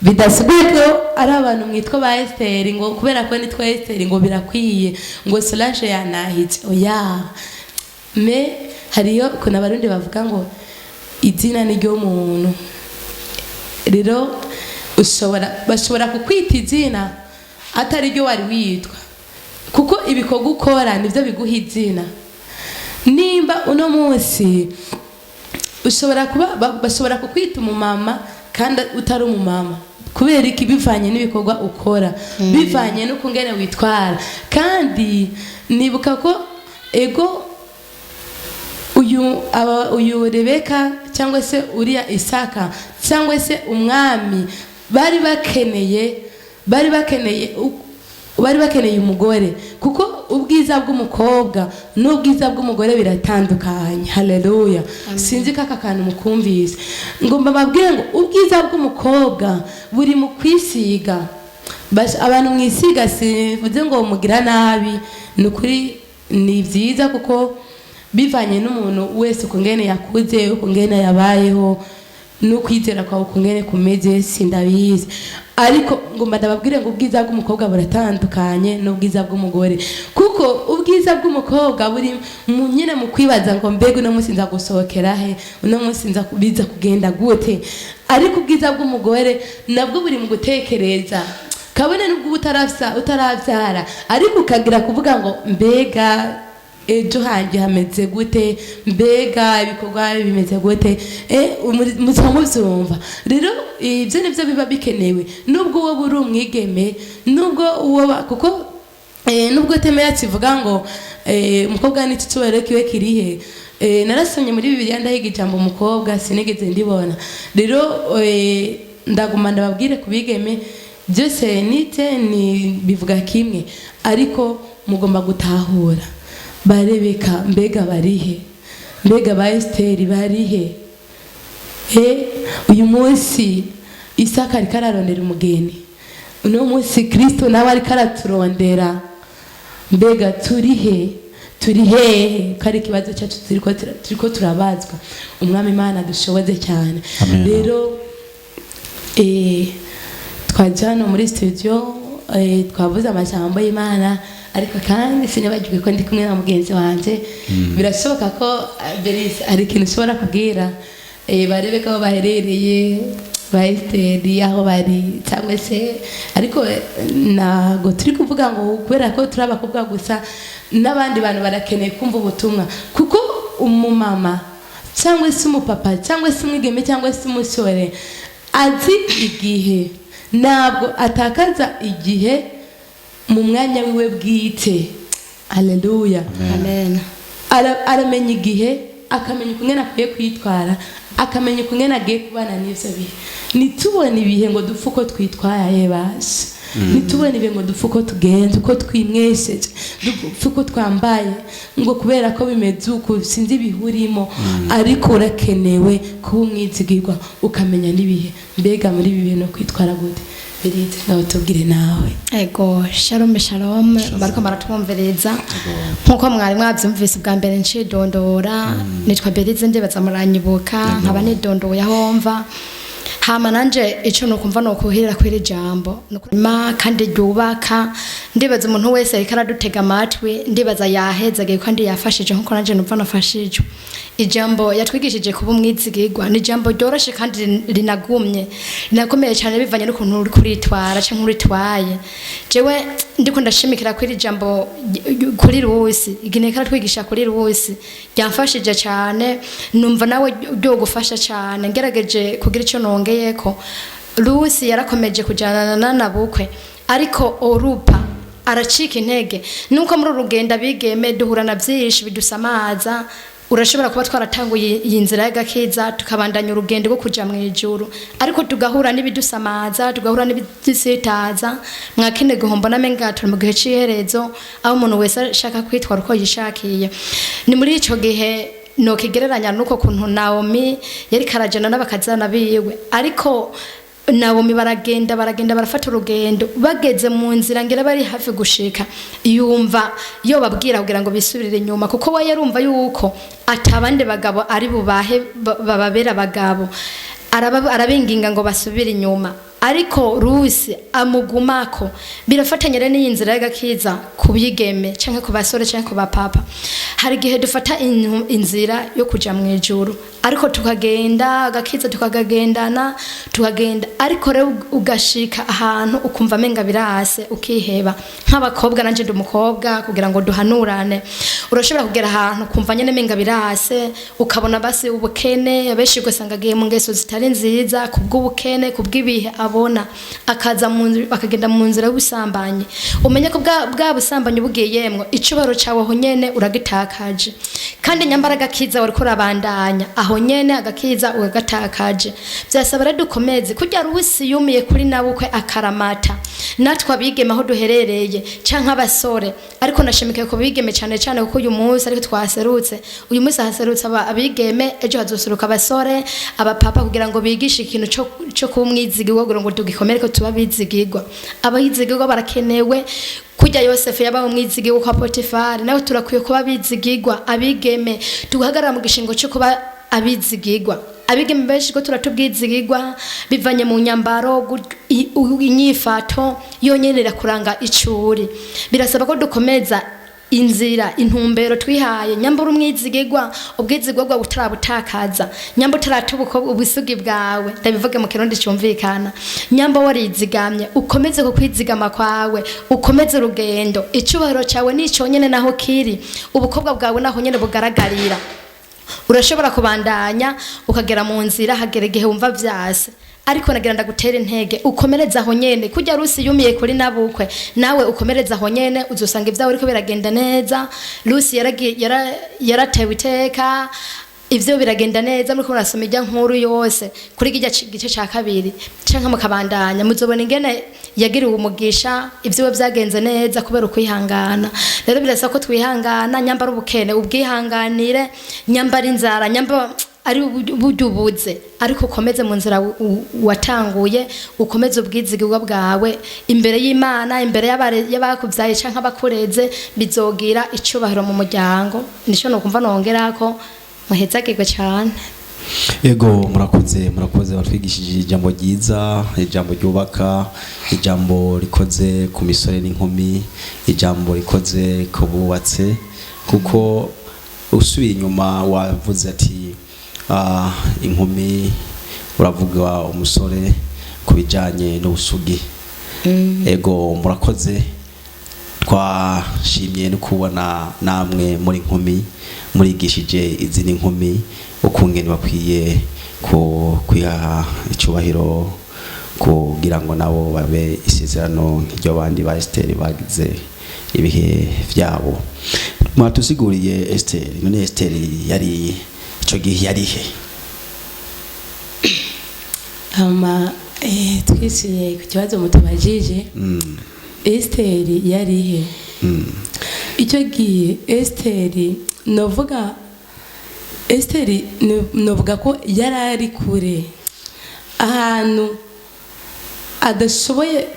Bidasigaye ko ari abantu mwitwa ba Esiteri, ngo kubera ko nitwa Esiteri ngo birakwiye, ngo Solange yanahije, oya. Me hariyo ukuntu Abarundi bavuga ngo izina ni ryo muntu. Rero ushobora, bashobora kukwita izina atari ryo wari witwa, kuko ibikorwa ukora nibyo biguha izina. Nimba uno munsi ushobora kuba bashobora kukwita umumama kandi utari umumama. Kubera iki? Bivanye n'ibikorwa ukora, bivanye n'ukungene witwara. Kandi nibuka ko ego uyu aba, uyu Rebeka cyangwa se uriya Isaka cyangwa se umwami bari bakeneye Bari bakeneye umugore, kuko ubwiza bw'umukobwa n'ubwiza bw'umugore biratandukanye. Haleluya! Sinzi ko aka kantu mukumvise. Ngomba babwire ngo ubwiza bw'umukobwa buri mu kwisiga. Abantu mwisiga, sivuze ngo mugira nabi, ni ukuri ni byiza, kuko bivanye n'umuntu wese ukungene yakuze, ukungene yabayeho, n'ukwizera kwawe ukungene kumeze, sindabizi. Ariko ngomba ndababwire ngo ubwiza bw'umukobwa buratandukanye n'ubwiza bw'umugore, kuko ubwiza bw'umukobwa buri mu nyine mu kwibaza ngo: mbega uno munsi nza gusohokera he? Uno munsi nza biza kugenda gute? Ariko ubwiza bw'umugore nabwo buri mu gutekereza, kabone nubwo uba utarabyara, ariko ukagira kuvuga ngo: mbega ejo hanjye hameze gute? Mbega ibikorwa bimeze gute? Muza mubyumva. Rero ibyo nibyo biba bikenewe, nubwo wowe uri umwigeme, nubwo uwo kuko nubwo thème yacu ivuga ngo umukobwa n'iki cyubahiro kiwe kirihe, narasomye muri Bibiliya, ndahiga ijambo umukobwa, sinigeze ndibona. Rero ndaguma ndababwire ku bigeme, byose nite ni bivuga kimwe, ariko mugomba gutahura barebeka. Mbega barihe? Mbega ba Esiteri barihe? Uyu munsi Isaka ariko ararondera umugeni, uno munsi Kristo nawe ariko araturondera. Mbega turihe? Turi hehe? Ko ari ikibazo cyacu turiko turabazwa. Umwami Imana dushoboze cyane. Amen. Rero twaje hano muri studio, twavuze amajambo y'Imana, ariko kandi sinibagiwe ko ndi kumwe na mugenzi wanje. Birashoboka ko Berice hari ikintu ushobora kubwira barebe ko aho baherereye, ba Esiteri aho bari, cyangwa se ariko ntabwo turi kuvuga ngo kubera ko turi abakobwa gusa, n'abandi bantu barakeneye kumva ubutumwa, kuko umumama cyangwa se umupapa cyangwa se umwigeme cyangwa se umusore azi igihe, ntabwo atakaza igihe mu mwanya wiwe bwite. Haleluya! Amen. Aramenya igihe, akamenya ukungene akwiye kwitwara, akamenya ukungene agiye kubana n'ivyo bihe. Ntitubone ibihe ngo dupfe uko twitwaye basi, ntitubone ibihe ngo dupfe uko tugenza, uko twimwesheje, dupfe uko twambaye, ngo kubera ko bimeze uku, sinzi ibihurimo. Ariko urakenewe kuba umwizigirwa, ukamenya n'ibihe. Mbega muri ibi bintu kwitwara gute? Birize, ngaho tubwire nawe. Ego, shalom shalom, bariko baratwumviriza. Nkuko mwari mwabyumvise ubwa mbere ncidondora, nitwa Berize, ndibaza muranyibuka, nkaba nidondoye aho mva. Hama nanje ico nukumva nokuhirira kw'iri jambo ma kandi ryubaka. Ndibaza umuntu wese ariko aradutega amatwi, ndibaza yahezagiye kandi yafashije nkuko nanje numva nafashijwe. Ijambo yatwigishije kuba umwizigirwa ni ijambo ryoroshe kandi rinagumye, rinakomeye cyane, bivanye n'ukuntu uri kuritwara canke uritwaye. Jewe ndiko ndashimikira kuri iri jambo kuri Rusi, igihe karatwigisha kuri Rusi ryamfashije cyane, numva nawe ryogufasha cyane. Ngerageje kugira icyo nongeyeko, Rusi yarakomeje kujyana na nabukwe, ariko Orupa aracika intege. Nuko muri uru rugendo abigeme duhura na byinshi bidusamaza. Urashobora kuba twaratanguye iyi nzira y'agakiza, tukabandanya urugendo rwo kuja mu ijuru, ariko tugahura n'ibidusamaza, tugahura n'ibidusitaza. Mwakine gihombo namenga turi mu gihe c'iherezo, aho umuntu wese ashaka kwitwara uko yishakiye. Ni muri ico gihe nokigereranya nuko kuntu Naomi yari karajana n'abakazana biwe. Ariko Naomi baragenda, baragenda, barafata urugendo, bageze mu nzira ngira bari hafi gushika, yumva yo babwira kugira ngo bisubirire inyuma, kuko we yarumva yuko atabandi bagabo ari bubahe bababera abagabo. Arabinginga ngo basubire inyuma, ariko Rusi amugumako. Birafatanya rero n'iyi nzira y'agakiza ku bigeme canke ku basore canke ku bapapa. Hari igihe dufata inzira yo kuja mu ijuru, ariko tukagenda agakiza, tukakagendana, tukagenda, ariko rero ugashika ahantu ukumva amenga birase, ukiheba. Nk'abakobwa, nanje ndi umukobwa, kugira ngo duhanurane, urashobora kugera ahantu ukumva nyene menga birase, ukabona basi ubukene, abenshi ugasanga agiye mu ngeso zitari nziza kubw'ubukene, kubw'ibihe abona, akaza mu akagenda mu nzira y'ubusambanyi. Umenye ko bwa busambanyi bugiyemwo, icubaro cawe aho nyene uragitakaje, kandi nyambaraga kiza wariko urabandanya aho. Aho nyene agakiza ugagatakaje. Byasaba rero dukomeze kurya Rusi yumiye kuri nabukwe akaramata, natwe abigeme aho duherereye canke abasore, ariko nashimikiye ku bigeme cyane cyane, kuko uyu munsi ariko twaserutse, uyu munsi haserutse abigeme, ejo hazoseruka abasore, abapapa, kugira ngo bigishe ikintu co kuba umwizigirwa, kugira ngo tugikomere ko tuba abizigirwa. Abizigirwa barakenewe. Kurya Yosefu yabaye umwizigirwa kwa Potifari, nawe turakwiye kuba abizigirwa. Abigeme tugahagarara mu gishingo cyo kuba abizigirwa. Abigeme benshi ko turatubwizigirwa bivanye mu nyambaro, inyifato yonyene irakuranga icuri. Birasaba ko dukomeza inzira, intumbero twihaye. Nyambura umwizigirwa, ubwizigirwa bwawe utarabutakaza, nyamba utaratubuka ubusugi bwawe, ndabivuge mu Kirundi cyumvikana, nyamba warizigamye, ukomeze ku kwizigama kwawe, ukomeze urugendo. Icyubahiro cyawe ni nyene naho kiri, ubukobwa bwawe naho nyene bugaragarira. Urashobora kubandanya ukagera mu nzira, hagera igihe wumva vyase, ariko nagira ndagutera intege, ukomereze aho nyene. Kurya Rusi yumiye kuri nabukwe, nawe ukomereze aho nyene, uzosanga ibyawe ariko biragenda neza. Rusi yaratewe iteka, ivyo biragenda neza. Muriko murasoma ijya nkuru yose kuri kijya gice ca kabiri canke mukabandanya, muzobona ingene yagiriwe umugisha, ivyo byagenze neza kubera ukwihangana. Rero birasaba ko twihangana, nyambara ubukene ubwihanganire, nyambara inzara, nyamba ari uburyo ubuze, ariko ukomeze mu nzira watanguye, ukomeze ubwizigirwa bwawe imbere y'Imana, imbere y'abakubyaye canke abakureze, bizogira icubahiro mu muryango. Nico nokumva nongerako. Muhezagirwe cyane. Ego, murakoze, murakoze. Batwigishije ijambo ryiza, ijambo ryubaka, ijambo rikoze ku misore n'inkumi, ijambo rikoze ku bubatse, kuko usubiye inyuma wavuze ati inkumi, uravuga umusore ku bijyanye n'ubusugi. Ego, murakoze. Twashimye no kubona namwe muri nkumi murigishije izindi nkumi ukungene bakwiye ku kwiha icyubahiro, kugira ngo nabo babe isezerano nk'iryo abandi ba Esther bagize ibihe byabo. Mwatusiguriye Esther. None Esther yari ico gihe yari he? Hama twisuye ku kibazo mutubajije, Esiteri yari he icyo gihe? Esiteri novuga, Esiteri novuga ko yari ari kure, ahantu adashoboye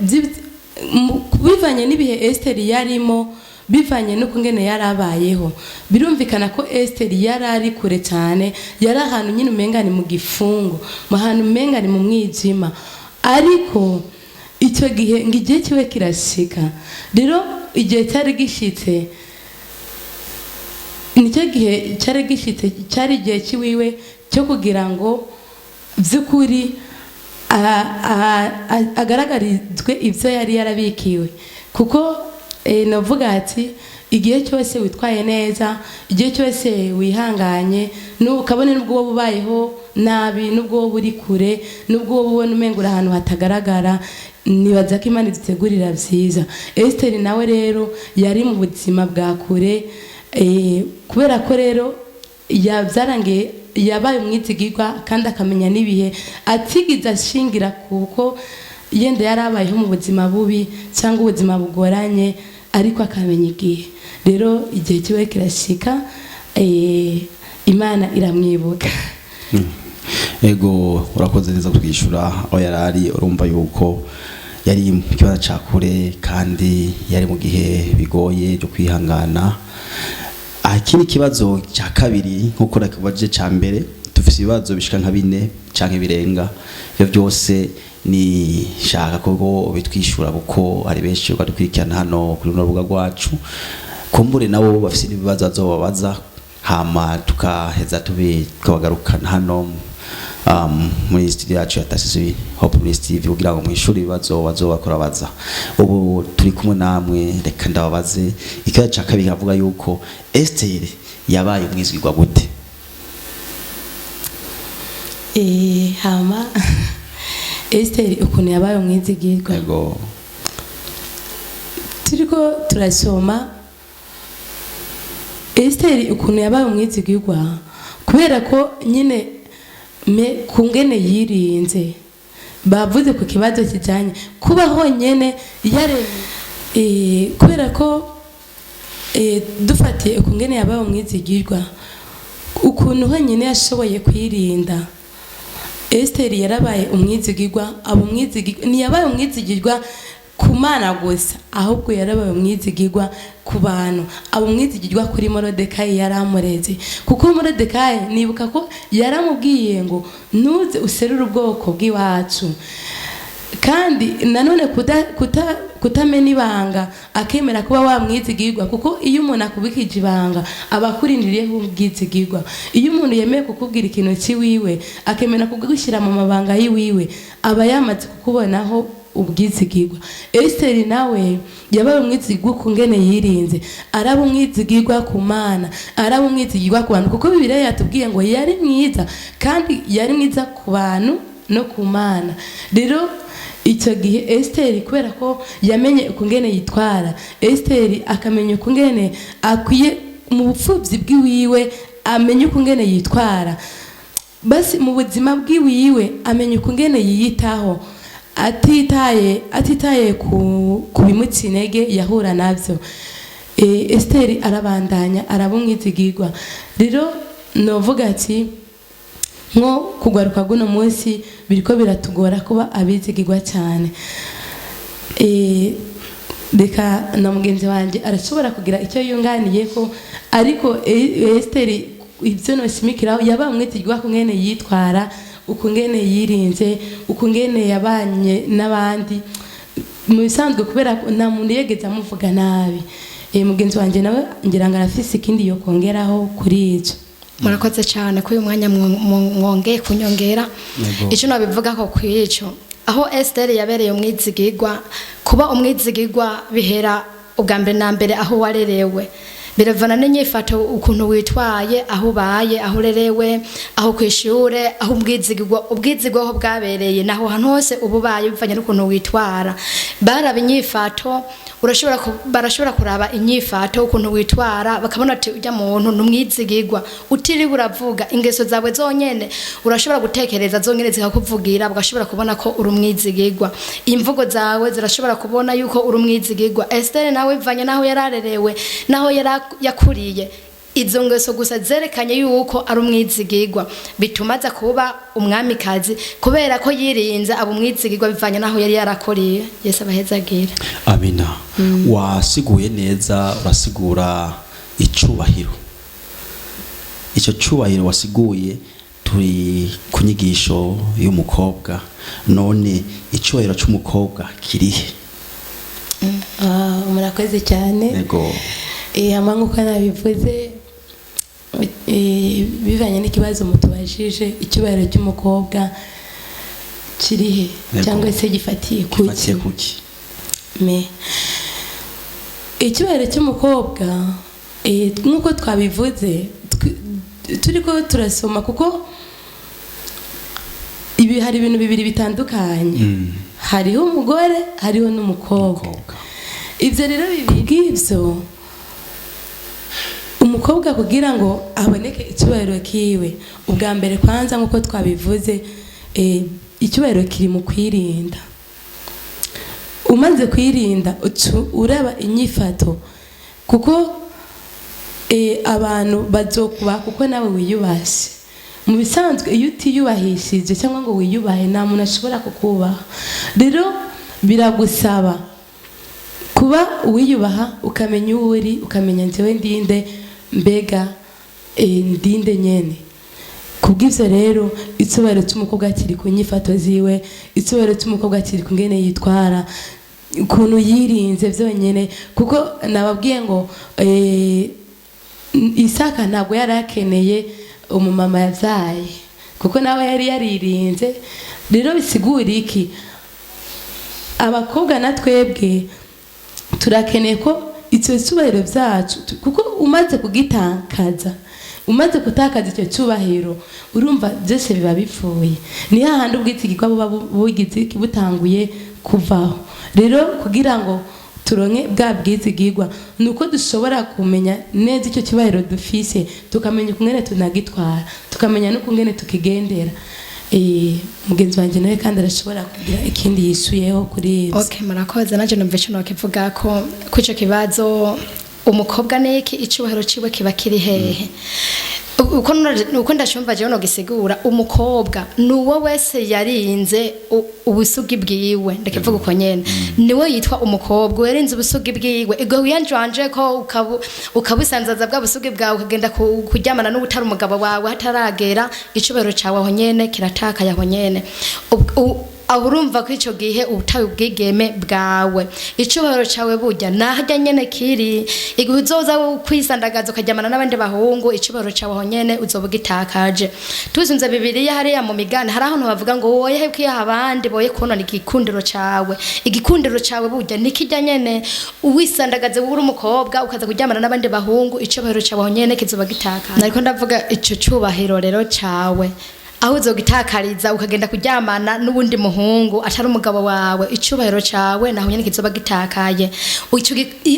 bivanye n'ibihe Esiteri yarimo, bivanye n'ukungene yari abayeho. Birumvikana ko Esiteri yari ari kure cyane, yari ahantu nyine umenga ni mu gifungo, mu hantu umenga ni mu mwijima. Ariko icyo gihe ngo igihe kiwe kirashika. Rero igihe cyari gishitse, nicyo gihe cyari gishitse, cyari igihe kiwiwe cyo kugira ngo by'ukuri agaragarizwe ibyo yari yarabikiwe, kuko navuga ati igihe cyose witwaye neza, igihe cyose wihanganye, ukabona nubwo wowe ubayeho nabi, nubwo wowe uri kure, nubwo wowe ubona umenga uri ahantu hatagaragara, nibaza ko Imana idutegurira byiza. Esiteri nawe rero yari mu buzima bwa kure, kubera ko rero byarangiye yabaye umwizigirwa kandi akamenya n'ibihe, atigize ashingira kuko yenda yari abayeho mu buzima bubi cyangwa ubuzima bugoranye, ariko akamenya igihe. Rero igihe kiwe kirashika, Imana iramwibuka. Ego, urakoze neza kutwishyura aho yari ari. Urumva yuko yari mu kibazo cya kure kandi yari mu gihe bigoye byo kwihangana. Ikindi kibazo cya kabiri, nk'uko nakubajije cya mbere, dufite ibibazo bishika nka bine canke birenga. Ibyo byose ni shaka ko bitwishyura, kuko ari benshi badukurikirana hano kuri runo rubuga rwacu, kumbure nabo bafite n'ibibazo bazobabaza, hama tukaheza tukabagarukana hano muri studio yacu ya Tasisi Hope Ministry TV, kugira ngo mwishuri ibibazo bazobakora baza. Ubu turi kumwe namwe, reka ndababaze ikibazo cya kabiri, avuga yuko Esther yabaye umwizigirwa gute? Hama Esiteri ukuntu yabaye umwizigirwa, Ego. Turiko turasoma Esiteri ukuntu yabaye umwizigirwa. Kubera ko nyine me kungene yirinze, bavuze ku kibazo kijanye kuba honyene yare, kubera ko dufatiye ukungene yabaye umwizigirwa, ukuntu honyine yashoboye kwirinda. Esiteri yarabaye umwizigirwa, aba umwizigirwa, ntiyabaye umwizigirwa ku Mana gusa, ahubwo yarabaye umwizigirwa ku bantu, aba umwizigirwa kuri Morodekayi yari amureze. Kuko Morodekayi nibuka ko yaramubwiye ngo ntuze userure ubwoko bw'iwacu, kandi nanone kutamena ibanga, akemera kuba wamwizigirwa. Kuko iyo umuntu akubikije ibanga aba akurindiriyeho ubwizigirwa. Iyo umuntu yemeye kukubwira ikintu cy'iwiwe, akemera kugushyira mu mabanga y'iwiwe, aba yamaze kukubonaho ubwizigirwa. Esiteri nawe yabaye umwizigirwa ukungene yirinze, araba umwizigirwa ku Mana, araba umwizigirwa ku bantu, kuko Bibiliya yatubwiye ngo yari mwiza, kandi yari mwiza ku bantu no ku Mana. Rero icyo gihe Esiteri, kubera ko yamenye ukungene yitwara, Esiteri akamenya ukungene akwiye mu bupfubyi bw'iwiwe, amenya ukungene yitwara basi mu buzima bw'iwiwe, amenya ukungene yiyitaho, atitaye ku bimutsa intege yahura nabyo. Esiteri arabandanya araba umwizigirwa. Rero novuga ati nko kugaruka guno munsi biriko biratugora kuba abizigirwa cyane. Reka na mugenzi wanjye arashobora kugira icyo yunganiye ko, ariko Esiteri ibyo noshimikiraho, yabaye umwizigirwa kungene yitwara, ukungene yirinze, ukungene yabanye n'abandi mu bisanzwe, kubera ko nta muntu yegeze amuvuga nabi. Mugenzi wanjye nawe ngira ngo arafise ikindi yo kongeraho kuri icyo. Murakoze cyane kuri uyu mwanya mwongeye kunyongera. Yego. Icyo nabivuga ko kuri icyo, aho Esiteri yabereye umwizigirwa, kuba umwizigirwa bihera ubwa mbere na mbere aho warerewe, biravana n'inyifato, ukuntu witwaye, aho ubaye, aho urerewe, aho ku ishure, aho ubwizigirwa aho bwabereye, naho hantu hose uba ubaye bivanye n'ukuntu witwara. Baraba inyifato, barashobora kuraba inyifato, ukuntu witwara, bakabona ati ujya muntu ni umwizigirwa. Utiriwe uravuga, ingeso zawe zonyene urashobora gutekereza, zonyene zikakuvugira, bagashobora kubona ko uri umwizigirwa. Imvugo zawe zirashobora kubona yuko uri umwizigirwa. Esiteri nawe bivanye n'aho yararerewe, n'aho yari yakuriye, izo ngeso gusa zerekanye yuko ari umwizigirwa, bituma aza kuba umwamikazi, kubera ko yirinze aba umwizigirwa bivanye n'aho yari yarakoriye. Yesu abahezagira. Amina. Wasiguye neza, urasigura icubahiro. Icyo cubahiro wasiguye, turi ku nyigisho y'umukobwa, none icubahiro c'umukobwa kirihe? Murakoze cyane. Yego. Hama nk'uko nabivuze, bivanye n'ikibazo mutubajije, icyubahiro cy'umukobwa kirihe Yego. cyangwa se gifatiye kuki? Gifatiye kuki? Me icyubahiro cy'umukobwa, nk'uko twabivuze, turiko turasoma, kuko ibi hari ibintu bibiri bitandukanye: hariho umugore, hariho n'umukobwa. Umukobwa. Ibyo rero bibiri bw'ibyo, umukobwa kugira ngo aboneke icyubahiro kiwe, ubwa mbere kwanza nk'uko twabivuze, icyubahiro kiri mu kwirinda. Umaze kwirinda, uca uraba inyifato, kuko abantu bazokubaha kuko nawe wiyubashye. Mu bisanzwe iyo utiyubahishije cyangwa ngo wiyubahe, nta muntu ashobora kukubaha. Rero biragusaba kuba uwiyubaha, ukamenya uwo uri, ukamenya njyewe ndinde, mbega ndinde nyene. Kubw'ivyo rero icyubahiro cy'umukobwa kiri ku nyifato ziwe, icyubahiro cy'umukobwa kiri ku ngene yitwara, ukuntu yirinze byonyine. Kuko nababwiye ngo Isaka ntabwo yari akeneye umumama yabyaye, kuko nawe yari yaririnze. Rero bisigura iki? Abakobwa na twebwe turakeneye ko icyo cyubahiro byacu, kuko umaze kugitakaza, umaze gutakaza icyo cyubahiro, urumva byose biba bipfuye. Ni hahandi ubwizigirwa buba bugize iki, butanguye kuvaho. Rero kugira ngo Turonke bwa bwizigirwa ni uko dushobora kumenya neza icyo cyubahiro dufise, tukamenya ukungene tunagitwara, tukamenya n'ukungene tukigendera. Mugenzi wanjye nawe kandi arashobora kugira ikindi yisuyeho kuri ibyo. Okay, murakoze. Nanje numva ico nokivuga ko kuri ico kibazo, umukobwa niki, icubahiro ciwe kiba kiri hehe? Uko ndashumva jewe nogisigura, umukobwa ni uwo wese yarinze ubusugi bwiwe, ndakivuga uko nyene, niwe yitwa umukobwa yarinze ubusugi bwiwe. Igihe wiyanjwanje ko ukabusanzaza bwa busugi bwawe, ukagenda kuryamana n'utari umugabo wawe hataragera, icubahiro cawe aho nyene kiratakaye, aho nyene. Aho urumva ko ico gihe ubutaye ubwigeme bwawe. Icubahiro cawe burya nahajya nyene kiri. Igihe uzoza kwisandagaza ukaryamana n'abandi bahungu, icubahiro cawe aho nyene uzoba ugitakaje. Tuzinze Bibiliya hariya mu Migani, hari ahantu bavuga ngo woye kwiha abandi, boye konona igikundiro cawe. Igikundiro cawe burya nikijya nyene. Uwisandagaze uri umukobwa ukaza kuryamana n'abandi bahungu, icubahiro cawe aho nyene kizoba gitakaje. Nariko ndavuga ico cubahiro rero cawe, aho uzogitakariza ukagenda kuryamana n'uwundi muhungu atari umugabo wawe, icubahiro cawe naho nyene kizoba gitakaye.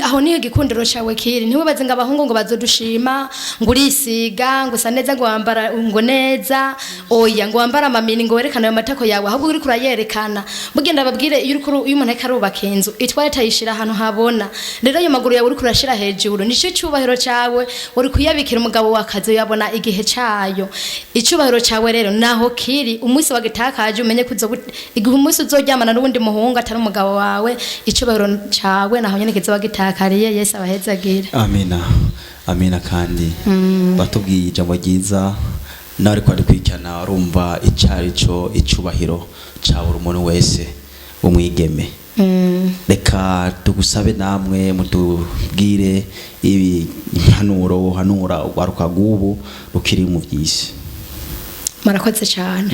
Aho niyo gikundiro cawe kiri. Ntiwibaze ngo abahungu ngo bazodushima, ngo urisiga, ngo usa neza, ngo wambara ngo neza, oya, ngo wambara amamini, ngo werekane ayo matako yawe, ahubwo uriko urayerekana. Mugenda babwire, iyo umuntu ariko arubaka inzu, itwarete ayishira ahantu habona. Rero ayo maguru yawe uriko urashira hejuru nico cubahiro cawe, uri kuyabikira umugabo wakazi uyabona igihe cayo. Icubahiro cawe rero naho kiri. Umunsi wagitakaje, umenye ko igihe umunsi uzoryamana n'uwundi muhungu atari umugabo wawe, icubahiro cawe naho nyene kizoba gitakariye. Yesu abahezagire. Amina, amina. Kandi batubwiye ijambo ryiza, nawe ariko arikurikirana arumva icari co icubahiro ca buri muntu wese w'umwigeme. Reka tugusabe namwe mutubwire ibi impanuro wohanura urwaruka rw'ubu rukiri mu vy'isi. Murakoze cyane.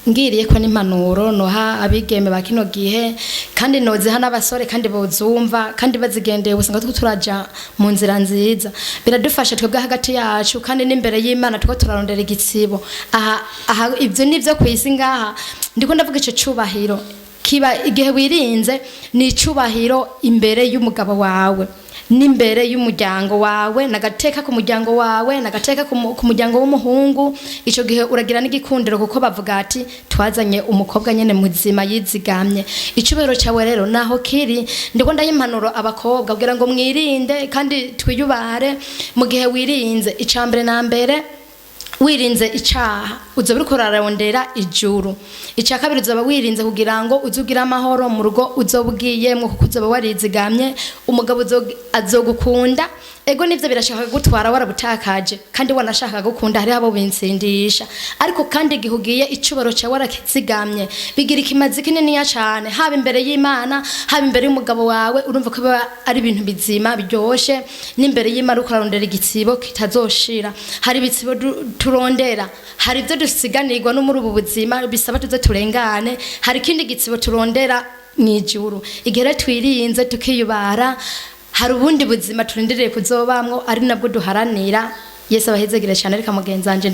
Ngiriye ko n'impanuro noha abigeme ba kino gihe, kandi noziha n'abasore, kandi bozumva kandi bazigendeye, usanga turiko turaja mu nzira nziza. Biradufasha twebwe hagati yacu, kandi n'imbere y'Imana tuko turarondera igitsibo. Aha ibyo nivyo kwisi. Ngaha ndiko ndavuga ico cubahiro kiba igihe wirinze, ni icubahiro imbere y'umugabo wawe n'imbere y'umuryango wawe, nagateka ku muryango wawe, nagateka ku muryango w'umuhungu. Ico gihe uragira n'igikundiro, kuko bavuga ati twazanye umukobwa nyene muzima yizigamye. Icubahiro cawe rero naho kiri. Ndiko ndayimpanuro abakobwa kugira ngo mwirinde kandi twiyubare. Mu gihe wirinze, icambere na mbere wirinze icaha, uzoba uriko urarondera ijuru. Icya kabiri, uzoba wirinze kugira ngo uze ugire amahoro mu rugo uzoba ugiyemwo, kuko uzoba warizigamye. Umugabo azogukunda. Ego nivyo, birashaka gutwara warabutakaje, kandi wanashaka gukunda, hariho abo binsindisha. Ariko kandi igihe ugiye icubaro cawe warakizigamye, bigira ikimazi kininiya cane, haba imbere y'Imana, haba imbere y'umugabo wawe. Urumva ko biba ari ibintu bizima biryoshe. N'imbere y'Imana uriko urarondera igitsibo kitazoshira. Hari ibitsibo turondera, hari ibyo dusiganirwa no muri ubu buzima bisaba tuze turengane, hari ikindi gitsibo turondera mw'ijuru. Igihe rero twirinze tukiyubara, hari ubundi buzima turindiriye kuzobamwo, ari nabwo duharanira. Yesu abahezegere cyane. Reka mugenzi wanje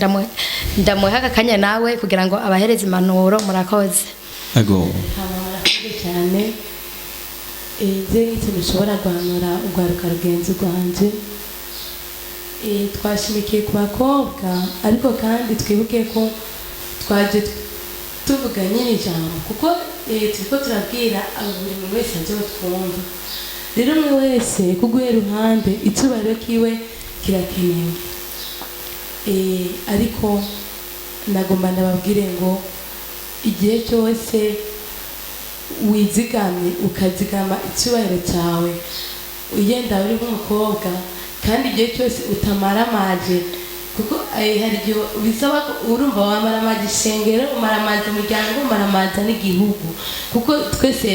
ndamuha aka kanya nawe kugira ngo abahereze impanuro. Murakoze. Ego. Hama murakoze cyane. Je nk'ikintu ushobora guhanura urwaruka rugenzi rwanje, twashimikiye ku bakobwa, ariko kandi twibuke ko twaje tuvuga nyine ijambo, kuko turiko turabwira buri muntu wese azotwumva. Rero umwe wese kuguhera iruhande, icubahiro kiwe kirakenewe. Ariko nagomba ndababwire ngo igihe cyose wizigamye, ukazigama icyubahiro cyawe, ugenda uri nk'umukobwa, kandi igihe cyose utamaramaje, kuko hari igihe bisaba ko urumva wamaramaje ishengero, umaramaza umuryango, umaramaza n'igihugu, kuko twese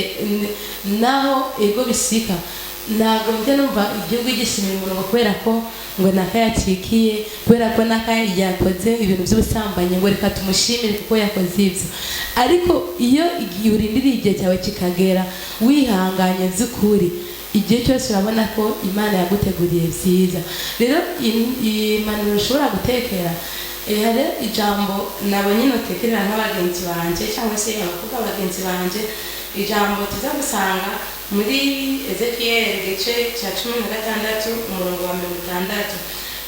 naho ego bisika, ntabwo njya numva igihugu gishimira umuntu ngo kubera ko ngo naka yacikiye, kubera ko naka yakoze ibintu by'ubusambanyi, ngo reka tumushimire kuko yakoze ibyo. Ariko iyo igihe urindiriye igihe cyawe kikagera wihanganye by'ukuri, igihe cyose urabona ko Imana yaguteguriye byiza. Rero impanuro ushobora gutekera, hari ijambo nabonye notekerera nk'abagenzi banje cyangwa se abakobwa bagenzi banje. Ijambo tuza gusanga muri Ezekiyeli igice cya 16 umurongo wa 60,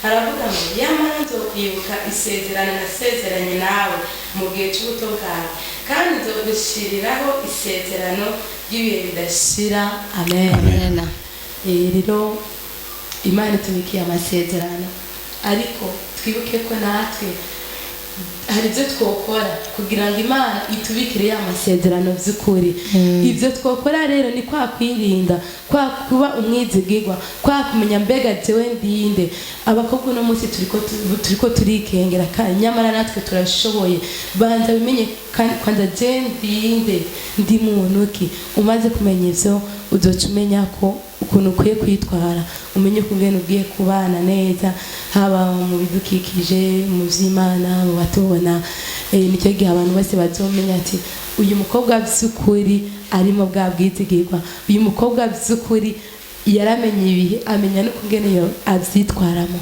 haravuga ngo: "Yamara nzokwibuka isezerano nasezeranye nawe mu gihe cy'ubuto bwawe, kandi nzogushyiriraho isezerano ry'ibihe bidashira." Amen. Amen. Rero Imana itubikiye amasezerano, ariko twibuke ko natwe hari ibyo twokora kugira ngo Imana itubikire ya masezerano by'ukuri. Ibyo twokora rero ni kwa kwirinda, kwa kuba umwizigirwa, kwa kumenya mbega jewe ndinde. Abakobwa uno munsi turiko turikengera, kandi nyamara natwe turashoboye. Banza bimenye kandi kwanza: je ndinde? Ndi muntu ki? Umaze kumenya ivyo, uzoca umenya ko ukuntu ukwiye kwitwara, umenye ukungene ugiye kubana neza, haba mu bidukikije, mu vy'Imana, mu batubona. Nicyo gihe abantu bose bazomenya ati: "Uyu mukobwa by'ukuri arimo bwa bwizigirwa, uyu mukobwa by'ukuri yaramenye ibihe, amenya n'ukungene yo avyitwaramo."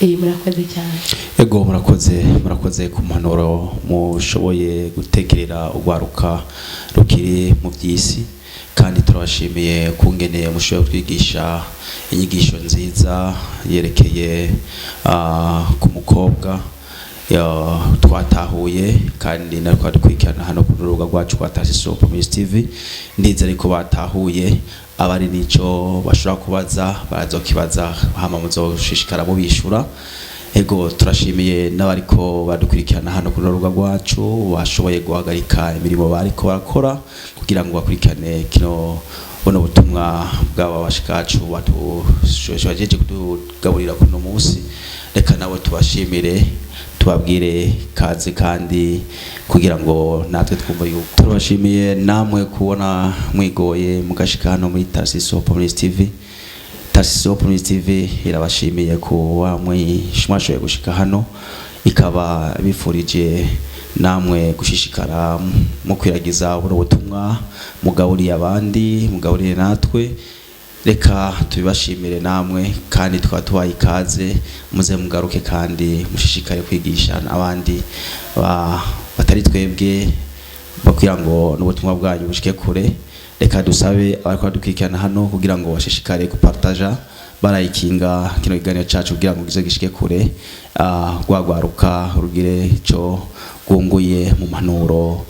Murakoze cyane. Ego, murakoze, murakoze ku mpanuro mushoboye gutekerera urwaruka rukiri mu by'isi, kandi turabashimiye kungene mushoboye kutwigisha inyigisho nziza yerekeye ku mukobwa. Twatahuye kandi natwe dukurikirana hano ku rubuga rwacu rwa Tarsis Hope Ministry TV. Ndizere ko batahuye. Abari nico bashobora kubaza barazokibaza, hama muzoshishikara mubishura. Ego, turashimiye n'abariko badukurikirana hano ku rubuga rwacu, bashoboye guhagarika imirimo bariko barakora kugira ngo bakurikirane kino buno butumwa bw'aba bashikacu bajeje kutugaburira kuno munsi. Reka nabo tubashimire, tubabwire kaze, kandi kugira ngo natwe twumve yuko turabashimiye namwe kubona mwigoye mugashika hano muri Tarsis Hope Ministry TV. Tarsis Hope Ministry TV irabashimiye kuba mwashoboye gushika hano, ikaba bifurije namwe gushishikara mukwiragiza buno butumwa, mugaburiye abandi, mugaburiye natwe. Reka tubibashimire namwe, kandi tukaba tubaye ikaze, muze mugaruke kandi mushishikare kwigisha abandi batari twebwe, kugira ngo n'ubutumwa bwanyu bushike kure. Reka dusabe abariko badukurikirana hano kugira ngo bashishikare gupartaja, barayikinga kino kiganiro cacu kugira ngo gize gishike kure, rwagwaruka rugire ico rwunguye mu mpanuro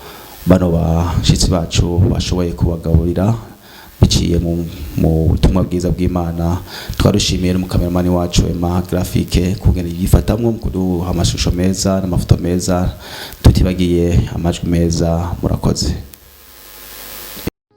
bano bashitsi bacu bashoboye kubagaburira biciye mu butumwa bwiza bw'Imana. Twarushimiye n'umukameramani wacu Emma Graphique kungene yifatamwo mu kuduha amashusho meza n'amafoto meza, tutibagiye amajwi meza. Murakoze.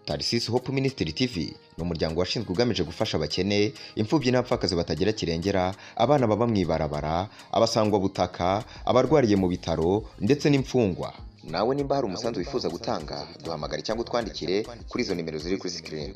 Tarsis Hope Ministry TV ni umuryango washinzwe ugamije gufasha abakene, imfubyi n'abapfakazi batagira kirengera, abana baba mu ibarabara, abasangwa butaka, abarwariye mu bitaro ndetse n'imfungwa. Nawe nimba hari umusanzu wifuza gutanga, duhamagare cyangwa utwandikire kuri izo nimero ziri kuri screen.